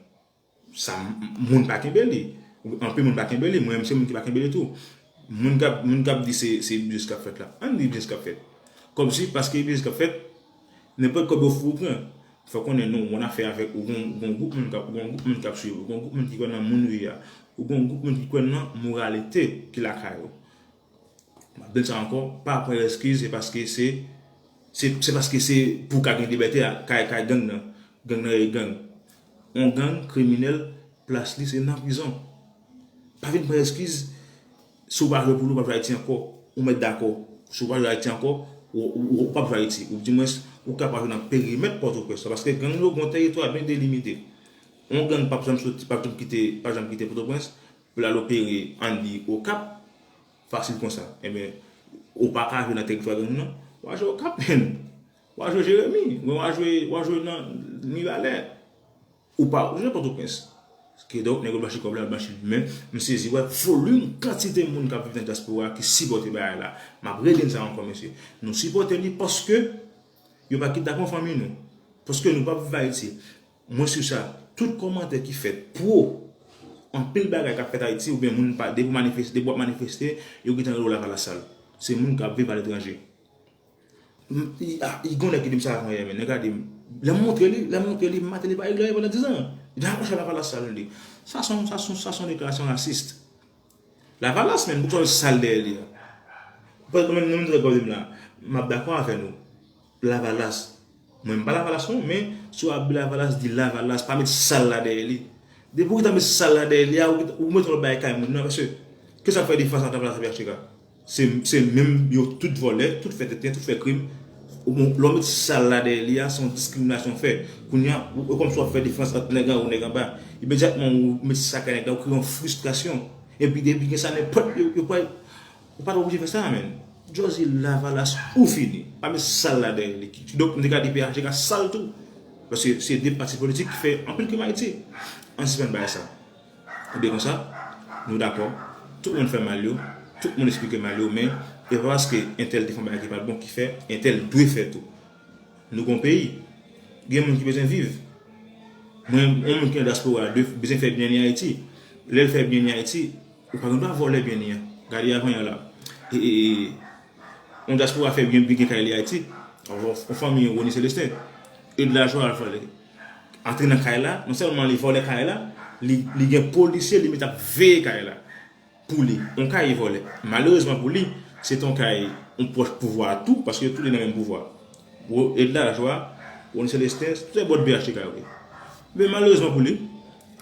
Sa, m-, moun pa kenbe li. Anpil moun pa kenbe li. Mwen menm, se moun ki pa kenbe li tou. Moun k ap, moun k ap di se, se biznis k ap fèt la. Ann di biznis k ap fèt. Kòmsi paske e biznis k ap fèt, nenpòt kòb yo ofri ou pran. Fò konnen nou, ou ann afè avèk, ou gon, ou gon gwoup moun k ap, ou gon gwoup moun k ap swiv, ou gon gwoup moun ki kwè nan moun ou ye a, ou gon gwoup moun ki kwè nan moralite ki lakay ou. M ap di sa ankò, pa pran eskiz, se paske se, se, se paske se pou w ka gen libète a, kay, kay gang nan, gang nan e gang. On gang kriminèl, plas li se nan prizon. Pa vin pran eskiz, si w pa jwe pou li, w p ap jwe Ayiti ankò. Ou mèt dakò. Si w pa jwe Ayiti ankò, ou, ou, ou p ap jwe Ayiti. Ou dimwens, ou ka pa jwe nan perimèt Pòtoprens la. Paske gang yo gon tèritwa byen delimite. On gang p ap janm soti, p ap janm kite, p ap janm kite Pòtoprens pou l al opere ann di Okap, fasil konsa. Ebyen, ou pa ka jwe nan tèritwa gang nan, w a jwe Okap, menm. W a jwe Jeremi, w a jwe, w a jwe nan Mibalè. Ou pa, ou jwe Pòtoprens. Kidonk, nèg yo blanchi kòb la, blanchi li. Men, m sezi wè volim, kantite moun k ap viv nan dyaspora ki sipòte bagay la. M ap rele n sa ankò, mesye. Nou sipòte li paske yo pa kidnape yon fanmi nou. Paske nou p ap viv Ayiti. Mwen sou sa, tout kòmantè ki fèt pwo anpil bagay k ap fèt Ayiti, oubyen moun pa, depi w manifeste, depi w ap manifeste, yo gentan rele w lavalas sal. Se moun k ap viv aletranje. M, i, a, i gon nèg ki di m sa avan yè, men nèg la di m, lè m montre li, lè m montre li, Martelly pa regle anyen pandan diz an. Li di, a, monchè, lavalas sal li. Sa se yon, sa se yon, sa se yon deklarasyon rasis. Lavalas, menm, poukisa w sal dèyè li a? Mwen menm, menm trè kòm m la, m ap dakò avè nou. Lavalas. Mwen, m pa lavalas non, men si w ap di lavalas, di lavalas, pa met sal la dèyè li. Depi w gentan met sal la dèyè li a, ou, ou met yon lòt bagay kay moun nan, paske kisa k fè diferans ant lavalas ak P H T K? Se, se menm yo tout vòlè, tout fè tenten, tout fè krim. Ou bon, lè w met sal la dèyè li a, se yon diskriminasyon w fè. Kounye a, ou, ou kòmsi w ap fè diferans ant nèg anwo, nèg anba. Imedyatman, ou met sa kay nèg la, ou kreye yon fristrasyon. Epi depi gen sa, nenpòt, yo, yo pa, ou pa t oblije fè sa, menm. Jòzi lavalas ou fini. Pa met sal la dèyè li. Kidonk, m te ka di P H T K sal tou. Paske se de pati politik ki fè anpil krim Ayiti. Ann sispann bay sa. Ebyen konsa, nou dakò. Tout moun fè mal yo, tout moun esplike mal yo, men e pa paske entèl te fè yon bagay ki pa t bon ki fè entèl dwe fè tou. Nou gon peyi. Gen moun ki bezwen viv. Mwen, yon moun ki nan dyaspora dwe bezwen fè byen li Ayiti. Lè l fè byen li Ayiti, ou pa gen dwa vòlè byen li an. Gade avan yè la. E, e, e, yon dyaspora fè byen, byen gen kay li Ayiti. Yon, yon fanmi Rony Celestin. E de la jwa al vòlè. Antre nan kay la, non sèlman li vòlè kay la, li, li gen polisye, li met ap veye kay la. Pou li, yon kay vòlè. Malerezman pou li, se te yon kay, yon pwòch pouvwa a tou, paske yo tou de nan menm pouvwa. Edla Joie, Rony Celestin, se bòt P H T K yo ye. Men malerezman pou li,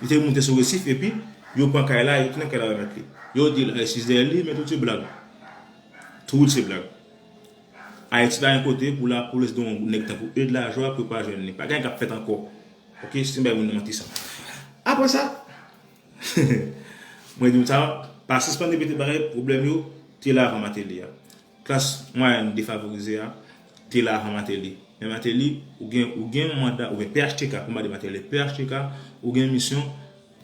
li te moute sou resif, epi yo pran kay la, yo tounen kay la remèt li. Yo di l, ay sis dèyè li, men tout se blag. Tout se blag. Ayiti pa gen kote pou lapolis gen yon nèg tankou Edla Joie pou yo pa jwenn li. Pa gen anyen k ap fèt ankò. Ok, se bay moun nan manti sa. Apre sa, mwen di w sa, pa sispann repete bagay, pwoblèm yo te la avan Martelly a. Klas mwayèn defavorize a te la avan Martelly. Men Martelly, ou gen, ou gen yon manda, oubyen P H T K, pa mande Martelly, P H T K, ou gen misyon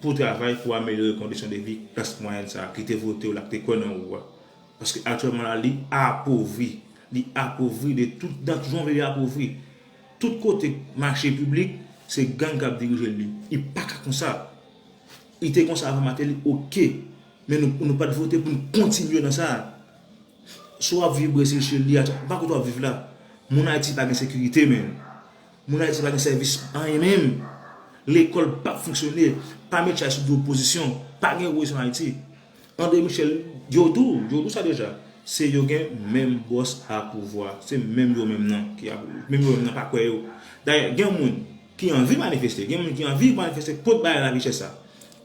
pou travay pou amelyore kondisyon de vi klas mwayèn sa a, ki te vote w la, ki te kwè nan ou a. Paske aktyèlman la, li apovri. Li apovri de tout, dan tout jan w vle li apovri. Tout kote mache piblik, se gang k ap dirije li. Li pa ka konsa. Li te konsa avan Martelly, ok. Men nou, nou pa t vote pou n kontinye nan sa. Si w ap vibre se Shelly a, m pa kote w ap viv la. Moun Ayiti pa gen sekirite, menm. Moun Ayiti pa gen sèvis anyen menm. Lekòl p ap fonksyone. Pa met chay sou do opozisyon. Pa gen opozisyon Ayiti. André Michel, yo di w, yo di w sa deja. Se yo gen menm bòs a pouvwa. Se menm yo menm nan ki a, menm yo menm nan pa kwè yo. Dayè, gen moun ki anvi manifeste, gen moun ki anvi manifeste kont bagay lavi chè sa.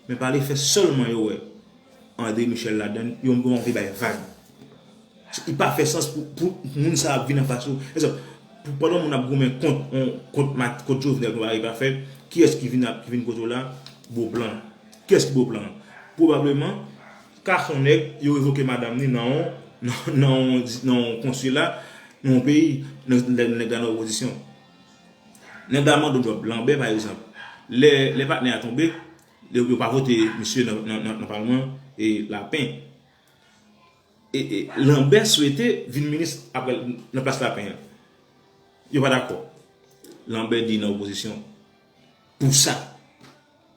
Men pa lefè sèlman yo wè André Michel ladan l, yo anvi bay vag. Li pa fè sans pou, pou moun sa ap vin anfas ou. Egzanp, pou, pandan moun ap goumen kont, on, kont Mat-, kont Jovenel, kont bagay pa fè, kiyès ki vin ap, ki vin kote w la? Beauplan. Kiyès ki Beauplan? Pwobableman, ka se yon nèg, yo revoke madanm li nan yon, nan, nan yon, nan yon konsila, nan yon peyi, nèg, nèg, nèg la nan opozisyon. Nèg la mande yon djòb, Lambert, pa egzanp. Lè, lè patnè a tonbe, yo, yo pa vote misye nan, nan, nan, nan palman, e Lapen. E, e, Lambert swete vin minis apre nan plas Lapen an. Yo pa dakò. Lambert di nan opozisyon. Pou sa.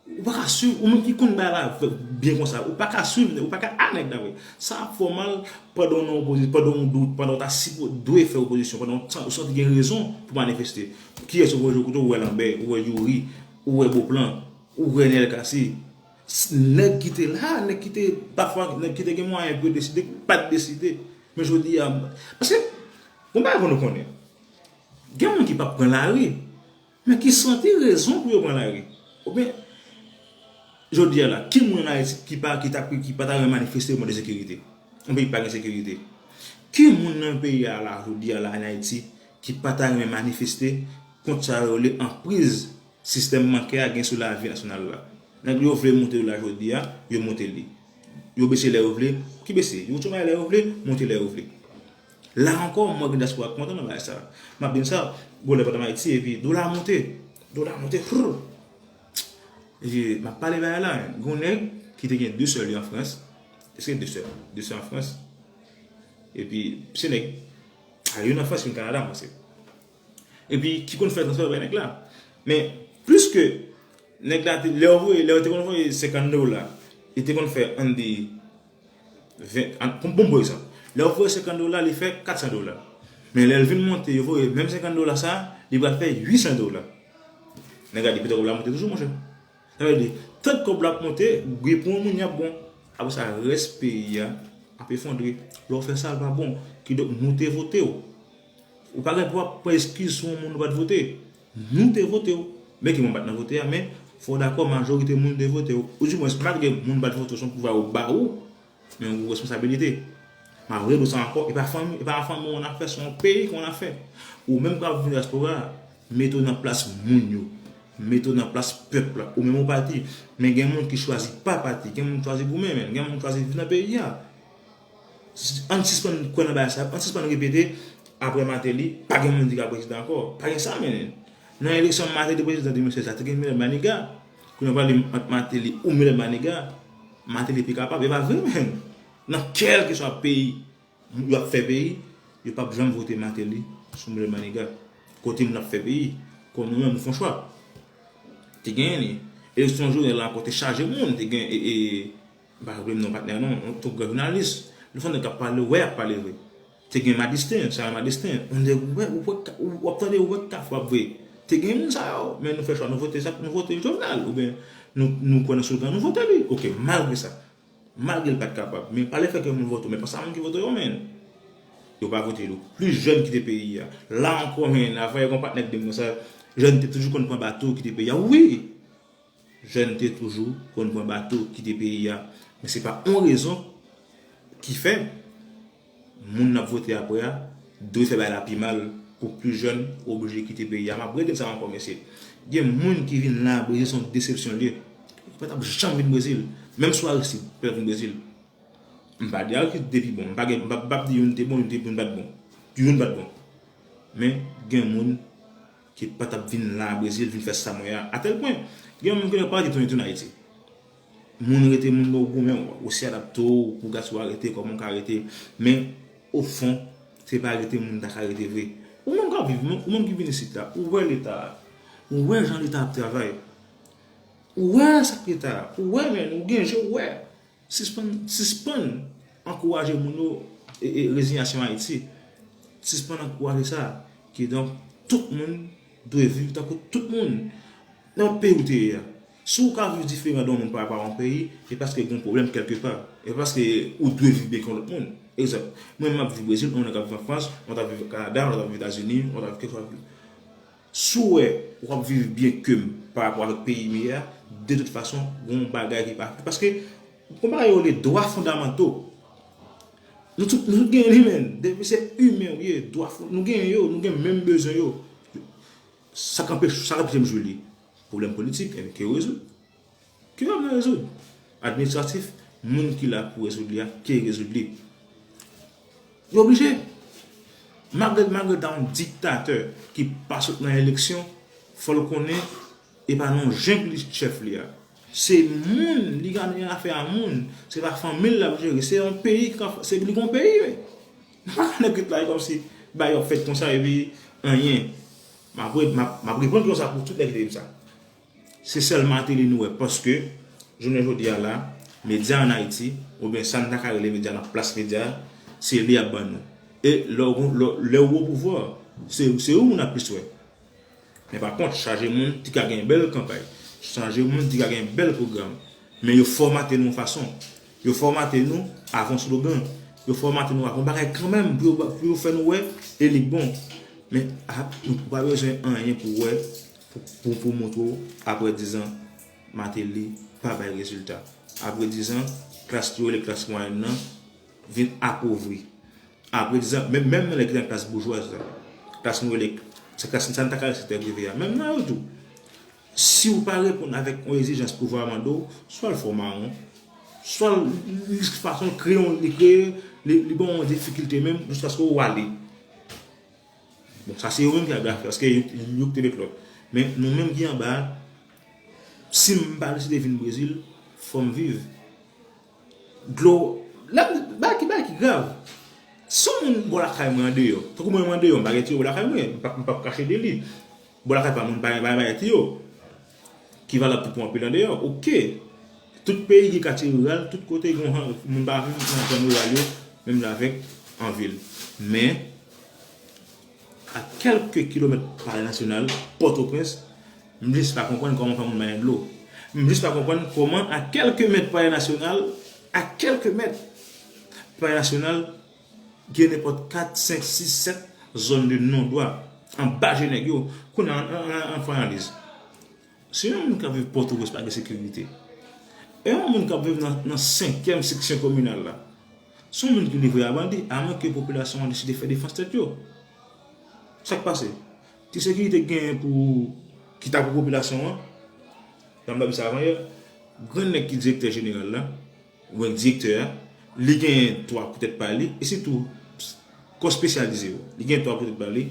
Ou pa ka swiv, ou menm ki konn bagay la byen konsa, ou pa ka swiv, ou pa ka a nèg la vre. Sa ap fè w mal pandan w nan opozisyon, pandan w dwe, pandan w ta sipo, dwe fè opozisyon, pandan w san- ou santi gen rezon pou manifeste. Kiyès ou wè jwe kote, ou wè Lanbè, ou wè Youri, ou wè Beauplan, ou wè Nèl Cassy. Nèg ki te la, nèg ki te, pafwa, nèg ki te gen mwayen pou yo deside, ki pa t deside. Men jodi a, paske, bon bagay pou nou konnen, gen moun ki p ap pran lari, men ki santi rezon pou yo pran lari. Oubyen, jodi a la, ki moun ann Ayiti ki pa, ki ta, ki pa ta renmen manifeste pou mande sekirite? Yon peyi ki pa gen sekirite. Ki moun nan peyi a la, jodi a la, ann Ayiti, ki pa ta renmen manifeste kont sa yo rele anpriz sistèm bankè a gen sou lavi nasyonal la? Nèg yo vle monte dola jodi a, yo monte li. Yo bese lè yo vle, ki bese? Yo tou bay lè yo vle, monte lè yo vle. La ankò, mwen gen dyaspora ki kontan nan bagay sa. M ap di n sa, gwo lè pandan Ayiti, epi dola monte. Dola monte, frr. Epi, m ap pale bagay la, gen yon nèg ki te gen de sè li an Frans. Èske de sè? De sè an Frans. Epi, se nèg, a, youn an Frans, youn Kanada, m panse. Epi, ki konn fè transfè bay nèg la. Men, plis ke nèg la, te- lè yo voye, lè yo te konn voye senkant dola, li te konn fè, ann di, ven, an, pou, pou m pran egzanp, lè yo voye senkant dola, li fè katsan dola. Men lè l vin monte, yo voye menm senkant dola sa, li pral fè uitsan dola. Nèg la di, petwòl la monte toujou, monchè. Sa vle di, tank kòb la ap monte, gen pou yon moun y ap bon. Apre sa, rès peyi a ap efondre. Lè w fè sa, l pa bon. Kidonk, nou te vote w. Ou pa gen dwa pran eskiz sou yon moun ou pa t vote. Nou te vote w. Men gen moun pa t nan vote a, men fò w dakò, majorite moun te vote w. Oudimwens, malgre moun pa t vote w, se yon pouvwa yo ba ou, men ou gen responsabilite. M ap rele w sa ankò, e pa fanmi, e pa fanmi w annafè, se yon peyi ki annafè. Ou menm k ap viv dyaspora a, mete w nan plas moun yo. Mete w nan plas pèp la. Ou menm ou pati, men gen moun ki chwazi pa pati, gen moun chwazi goumen, men gen moun chwazi viv nan peyi a. Ann sispann kwè nan bagay sa, ann sispann repete, apre Martelly, pa gen moun ki ka prezidan ankò. Pa gen sa, men. Nan eleksyon Martelly prezidan de mil sèz la, te gen Miloy Maniga. Kounye a w pale ant Martelly ou Miloy Maniga, Martelly pi kapab. E pa vre, men. Nan kèlkeswa peyi, yo ap fè peyi, yo p ap janm vote Martelly sou Miloy Maniga. Kote moun ap fè peyi, kòm nou menm, nou fè yon chwa. Te genyen li. Eleksyon jounen la ankò te chaje moun, te gen, e, e, m pa raple m non patnè non, yon tou gran jounalis. Li fè nèg k ap pale, wè ap pale vre. Te gen Madistin, Samuel Madistin, yon nèg ou wè, ou wè, ou ap tande, ou wè k ka fwap vre. Te gen moun sa yo, men nou fè chwa, nou vote sa, nou vote Jovenel, oubyen nou, nou kwè nan slogan, nou vote li. Oke, malgre sa. Malgre l pa t kapab, men pa lefètke moun vote w, men pa sa moun ki vote w yo, men. Yo pa vote l. Plis jèn kite peyi a. La ankò, men, avan yè, gon patnè k di m konsa, jèn te toujou konn pran bato kite peyi a. Wi! Jèn te toujou konn pran bato kite peyi a. Men se pa yon rezon ki fè moun n ap vote apre a dwe fè bagay la pi mal pou plis jèn oblije kite peyi a. M ap rele sa ankò, mesye. Gen moun ki vin la Brezil, se yon desepsyon l ye. Yo pa t ap janm vin Brezil. Menm si w Aristid, yo pa t ap vin Brezil. M pa di Aristid te pi bon. M pa gen, m pa, m p ap di youn te bon, youn te, youn pa t bon. Youn pa t bon. Men, gen moun ki pa t ap vin la Brezil, vin fè sa mwen a. Atèl pwen, gen moun ki nan pa di tounen, tounen Ayiti. Moun rete moun nan w goumen, ou si adapte w pou gad sou arete, kòman w ka rete. Men, ofon, se pa rete moun ta ka rete vre. Ou menm k ap viv, ou menm ki vin isit la, ou wè Leta a, ou wè jan Leta ap travay, ou wè sa k Leta a, ou wè, men, ou gen je, ou wè. Sispann, sispann ankouraje moun yo, e, e, rezinyasyon Ayiti. Sispann ankouraje sa. Kidonk, tout moun dwe viv tankou tout moun. Nenpòt peyi ou te ye a. Si w ka viv diferan de yon moun pa rapò a yon peyi, se paske gen yon pwoblèm kèlkepa. E paske ou dwe viv byen ke yon lòt moun. Egzanp, mwen m ap viv Brezil, yon nèg ap viv an Frans, yon lòt ap viv Kanada, yon lòt ap viv Etazini, yon lòt ap viv kèlkeswa. Si w wè w ap viv byen ke m pa rapò avèk peyi m ye a, de tout fason, gen yon bagay ki pa fèt. Paske, gen yon bagay yo rele dwa fondamanto. Nou tout, nou tout genyen li, men. Depi se imen w ye, dwa fon-, nou genyen yo, nou gen menm bezwen yo. Sa k anpeche, sa k anpeche m jwi li? Pwoblèm politik, enben, ke yo rezoud. Ki pwoblèm nan rezoud? Administratif, moun ki la pou rezoud li a, ki rezoud li. Yo oblije. Malgre, malgre ta yon diktatè ki pa sot nan eleksyon, fò l konnen e pa nan yon jeng li chèf li a. Se moun, li ka nan afè a moun. Se pa fanmi l l ap jere. Se yon peyi k ap, se li gon peyi, men. Nou pa ka nèg ret la, e kòmsi bagay yo ap fèt konsa, epi anyen. M ap, m ap, m ap reponn konsa pou tout nèg ki te di m sa. Se sèl Martelly nou wè, paske jounen jodi a la, medya ann Ayiti, oubyen sa n ta ka rele medya nan plas medya, se li y ap ban nou. E lè w, lè, lè w o pouvwa, se, se ou moun ap plis wè. Men pa kont, chaje moun ki ka gen bèl kanpay, chaje moun ki ka gen bèl pwogram. Men yo fòmate nou yon fason. Yo fòmate nou avè yon slogan. Yo fòmate nou avè yon bagay kanmenm pou yo, pou yo fè nou wè e li bon. Men a, ou pa bezwen anyen pou wè, pou, pou, pou montre w apre dizan Martelly pa bay rezilta. Apre dizan, klas ki yo rele klas mwayèn nan vin apovri. Apre dizan, menm, menm nan nèg ki nan klas boujwaz la, klas nou rele, se klas sa n ta ka rele sektè prive a, menm nan yo tou. Si w pa reponn avèk yon ezijans pouvwa a mande w, swa l fè w mawon, swa l, li fason l kreye, li kreye, li, li ba w yon difikilte menm, jiskaske w ale. Bon, sa se yo menm ki ap afè, paske yo, yo ki te met lòd. Men nou menm ki anba a, si m pa deside vin Brezil, fò m viv. Dlo, la, bagay ki, bagay ki grav. Si yon moun bò lakay mwen andeyò, tankou mwen menm andeyò, m pa gen tiyo bò lakay mwen, m p ap, m p ap kache de li. Bò lakay pa moun pa gen bagay, bagay tiyo ki valab tou pou anpil andeyò. Oke. Tout peyi gen katye riral, tout kote gen yon, moun pa viv nan zòn riral yo, menm jan avèk an vil. Men, a kèlke kilomèt Palè Nasyonal, Pòtoprens, m jis pa konprann kòman fè moun manyen dlo. M jis pa konprann kòman a kèlke mèt Palè Nasyonal, a kèlke mèt Palè Nasyonal, gen nenpòt kat, senk, sis, sèt zòn de non dwa anba je nèg yo. Kounye a, an, an, an, an fè analiz. Si yon moun k ap viv Pòtoprens pa gen sekirite, e yon moun k ap viv nan, nan senkyèm seksyon kominal la, se yon moun ki livre a bandi, amwenke popilasyon an deside fè defans tèt yo. Sa k pase? Ki sekirite k genyen pou, ki ta pou popilasyon an? Jan m t ap di sa avan yè, grenn nèg ki direktè jeneral la, oubyen direktè a, li genyen twa pou tèt pa li, e sitou kò espesyalize yo. Li genyen twa pou tèt pa li,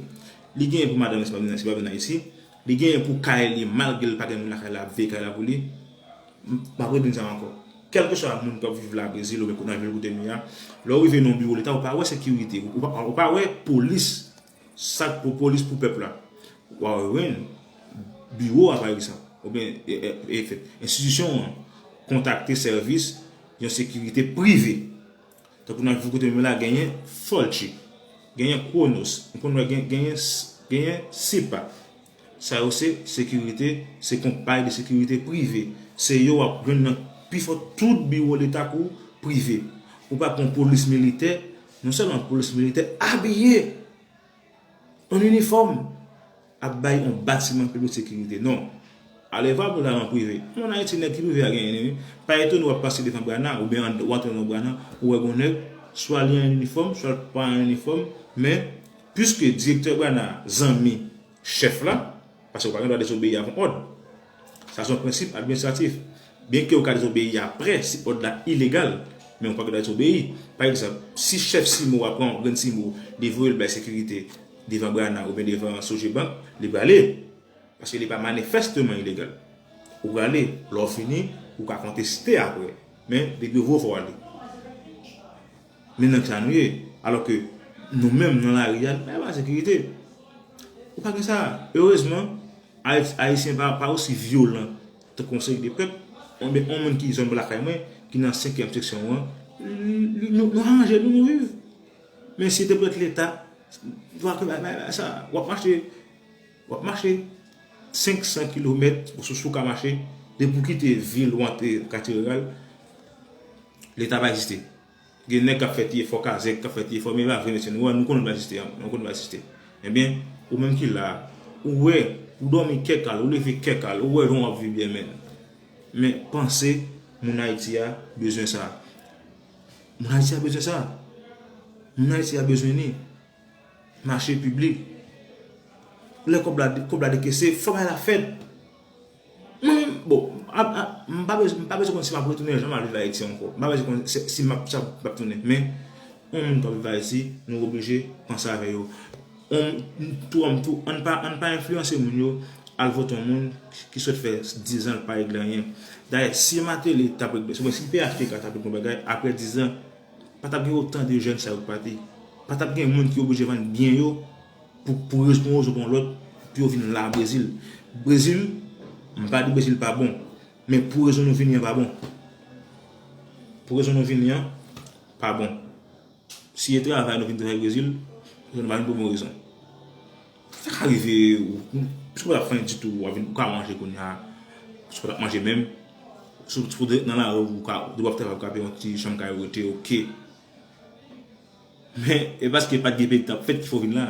li genyen pou madanm li, si pa vin, si pa vin Ayiti, li genyen pou kay li, malgre l pa gen moun lakay la, ap veye kay la pou li. M, m ap repete sa ankò. Kèlkeswa moun k ap viv la, Brezil, oubyen kote nan vil kote m ye a, lè w rive nan yon biwo leta, ou pa wè sekirite, ou pa, ou pa wè polis, sa k pou polis pou pèp la. W a wè biwo a, pa egzanp, oubyen, e, e, e, enstitisyon an kontakte sèvis yon sekirite prive. Tankou nan vil kote m ye la, genyen Fulci, genyen Kronos, m konn wè gen, genyen, genyen Sepa. Sa yo se sekirite, se konpayi de sekirite prive. Se yo w ap jwenn nan pifò tout biwo leta kou prive. Ou pa pran polis militè, non sèlman polis militè abiye an inifòm ap bay yon batiman piblik sekirite. Non. Ale vwa pou l al an prive. Ann Ayiti, nèg ki prive a genyen li, wi. Pa etone w ap pase devan Brana, oubyen w antre nan Brana, ou wè gon nèg, swa li an inifòm, swa l pa an inifòm, men, piske direktè Brana zanmi chèf la, paske ou pa gen dwa dezobeyi avan òd. Sa se yon prensip administratif. Byenke ou ka dezobeyi apre, si òd la ilegal, men ou pa gen dwa dezobeyi. Pa egzanp, si chèf Simo a pran yon grenn Simo, li voye l bay sekirite devan Brana oubyen devan Sogebank, li prale. Paske li pa manifèsteman ilegal. Ou prale, lè w fini, ou ka konteste apre. Men, depi w voye, fò w ale. Men nan ki sa nou ye? Alòske nou menm nan lari a, nou pa gen sekirite. Ou pa gen sa. Erezman, Ayit-, Ayisyen pa, pa osi vyolan tankou yon seri de pèp. Yon, yon moun ki zòn lakay mwen, ki nan senkyèm seksyon an, li, li, nou, nou aranje nou, nou viv. Men si te pou èt Leta, dwa ke bay, bay, bay sa, w ap mache, w ap mache senk san kilomèt, ou sou, sou ka mache, depi w kite vil ou antre katye riral, Leta pa egziste. Gen nèg k ap fè tiye fò kazèk, k ap fè tiye fò, men e pa vre, mesye, nou, nou konnen nou pa egziste, nou konnen nou pa egziste. Ebyen, ou menm ki la a, ou wè, ou dòmi kè kal, ou leve kè kal, ou wè jan w ap viv byen, men. Men panse moun Ayiti a bezwen sa. Moun Ayiti a bezwen sa. Moun Ayiti a bezwen ni mache piblik. Lè kòb la, kòb la dekese, fò bagay la fèt. Mwen menm, bon, a, a, m pa bezwen, m pa bezwen konn si m ap retounen, jan m al viv Ayiti ankò. M pa bezwen konn si, si m ap, sa m ap tounen. Men, yon moun k ap viv Ayiti, nou oblije panse avè yo. Yon, tou, tou, ann pa, ann pa enfliyanse moun yo, al vote yon moun ki sot fè diz an l pa regle anyen. Dayè, si Martelly t ap regle, si P H T K t ap regle yon bagay, apre diz an, pa t ap gen otan de jèn sa yo k pati. Pa t ap gen moun ki oblije vann byen yo pou, pou rezon, pou yon rezon pou yon lòt, pou yo vin la Brezil. Brezil, M pa di Brezil pa bon, men pou rezon nou vini an pa bon. Pou rezon nou vini an pa bon. Si e travay nou vin travay Brezil, nou pa vin pou bon rezon. Sa ka rive, ou, ou, si w pa t ap fè anyen ditou, w ap vin, ou ka manje kounye a, si w pa t ap manje menm, si w, si w te nan lari, ou ka, ou w ap travay, ou ka peye yon ti chanm kay ou rete, oke. Men, e paske pa t gen peyi k t ap fèt ki fè w vin la.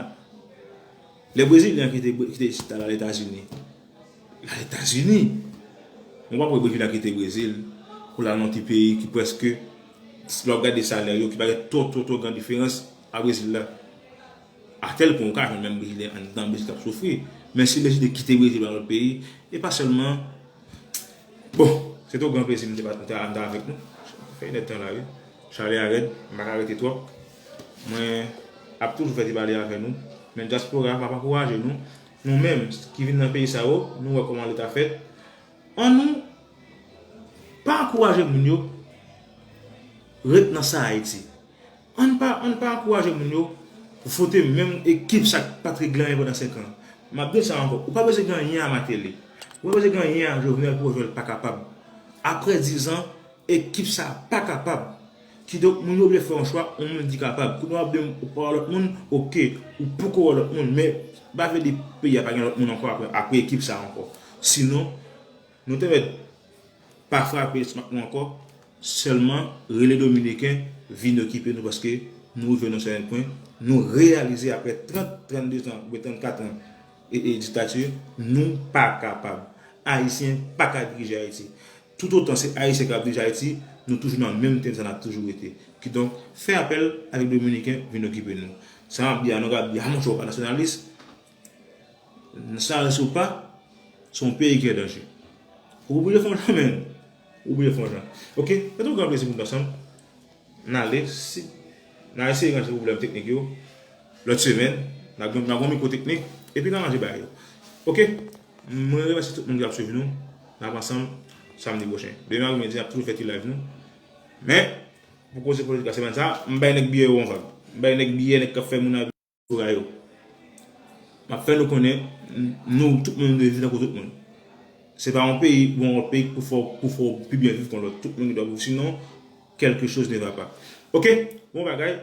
Lè Brezilyen an kite, kite isit la, l al Etazini. L al Etazini. Mwen pa kwè Brezilyen an kite Brezil pou l al nan ti peyi ki prèske, si w ap gade salè yo, ki pa gen twò, twò, twò gran diferans a Brezil la. Atèl pwen ou ka jwenn menm Brezilyen anndan Brezil k ap soufri. Men si Brezilyen kite Brezil al lòt peyi, e pa sèlman Bon, se te yon gran plezi m te, m te, m te avèk nou. Fè yon èdtan la, wi. Chalè a rèd, m pa ka rete twòp. Mwen ap toujou fè ti pale avè nou. Men dyaspora, m ap ankouraje nou. Nou menm ki vin nan peyi sa yo, nou wè kòman leta fèt. Annou pa ankouraje moun yo ret nan sa Ayiti. Ann pa, ann pa ankouraje moun yo vote menm ekip sa k pa t regle anyen pandan senk an. M ap di l sa ankò, ou pa bezwen gen anyen a Martelly. Ou pa bezwen gen anyen a Jovenel pou wè Jovenel pa kapab. Apre diz an, ekip sa a pa kapab. Kidonk, moun yo oblije fè yon chwa, yon moun di kapab. Kounye a w ap di m ou pa wè lòt moun, oke, ou poko wè lòt moun, men pa vle di peyi a pa gen lòt moun ankò apre, apre ekip sa a ankò. Sinon, nou te mèt pa frape smak nou ankò, sèlman rele Dominiken vin okipe nou paske nou rive nan sèten pwen, nou reyalize apre trant, trannde zan, oubyen trannkat an e, e diktati, nou pa kapab. Ayisyen pa ka dirije Ayiti. Toutotan se Ayisyen k ap dirije Ayiti, nou toujou nan menm tren sa n ap toujou rete. Kidonk, fè apèl avèk Dominiken vin okipe nou. Sa m ap di a, nou ka ap di, a monchè, ou pa nasyonalis, Sa se pa, se yon peyi ki an danje. Ou oblije fè yon jan, men. Ou oblije fè yon jan. Oke, se te yon gran plezi pou nou ansanm. N ale, si, n a eseye ranje pwoblèm teknik yo. Lòt semèn, n a gen, n a gen mikwo teknik, epi n a ranje bagay yo. Oke, mwen remèsye tout moun ki ap swiv nou. N ap ansanm samdi pwochen. Demen apremidi, n ap toujou fè ti live nou. Men, pou koze politik la semèn sa, m bay nèg biyè yo yon vag. M bay nèg biyè, nèg k ap fè moun diaspora yo. M ap fè nou konnen, n-, nou, tout moun dwe viv tankou tout moun. Se pa yon peyi, bon, yon peyi pou fè, pou fè w pi byen viv kon lòt. Tout moun gen dwa viv, sinon, quelque chose ne va pas. Oke? Bon bagay.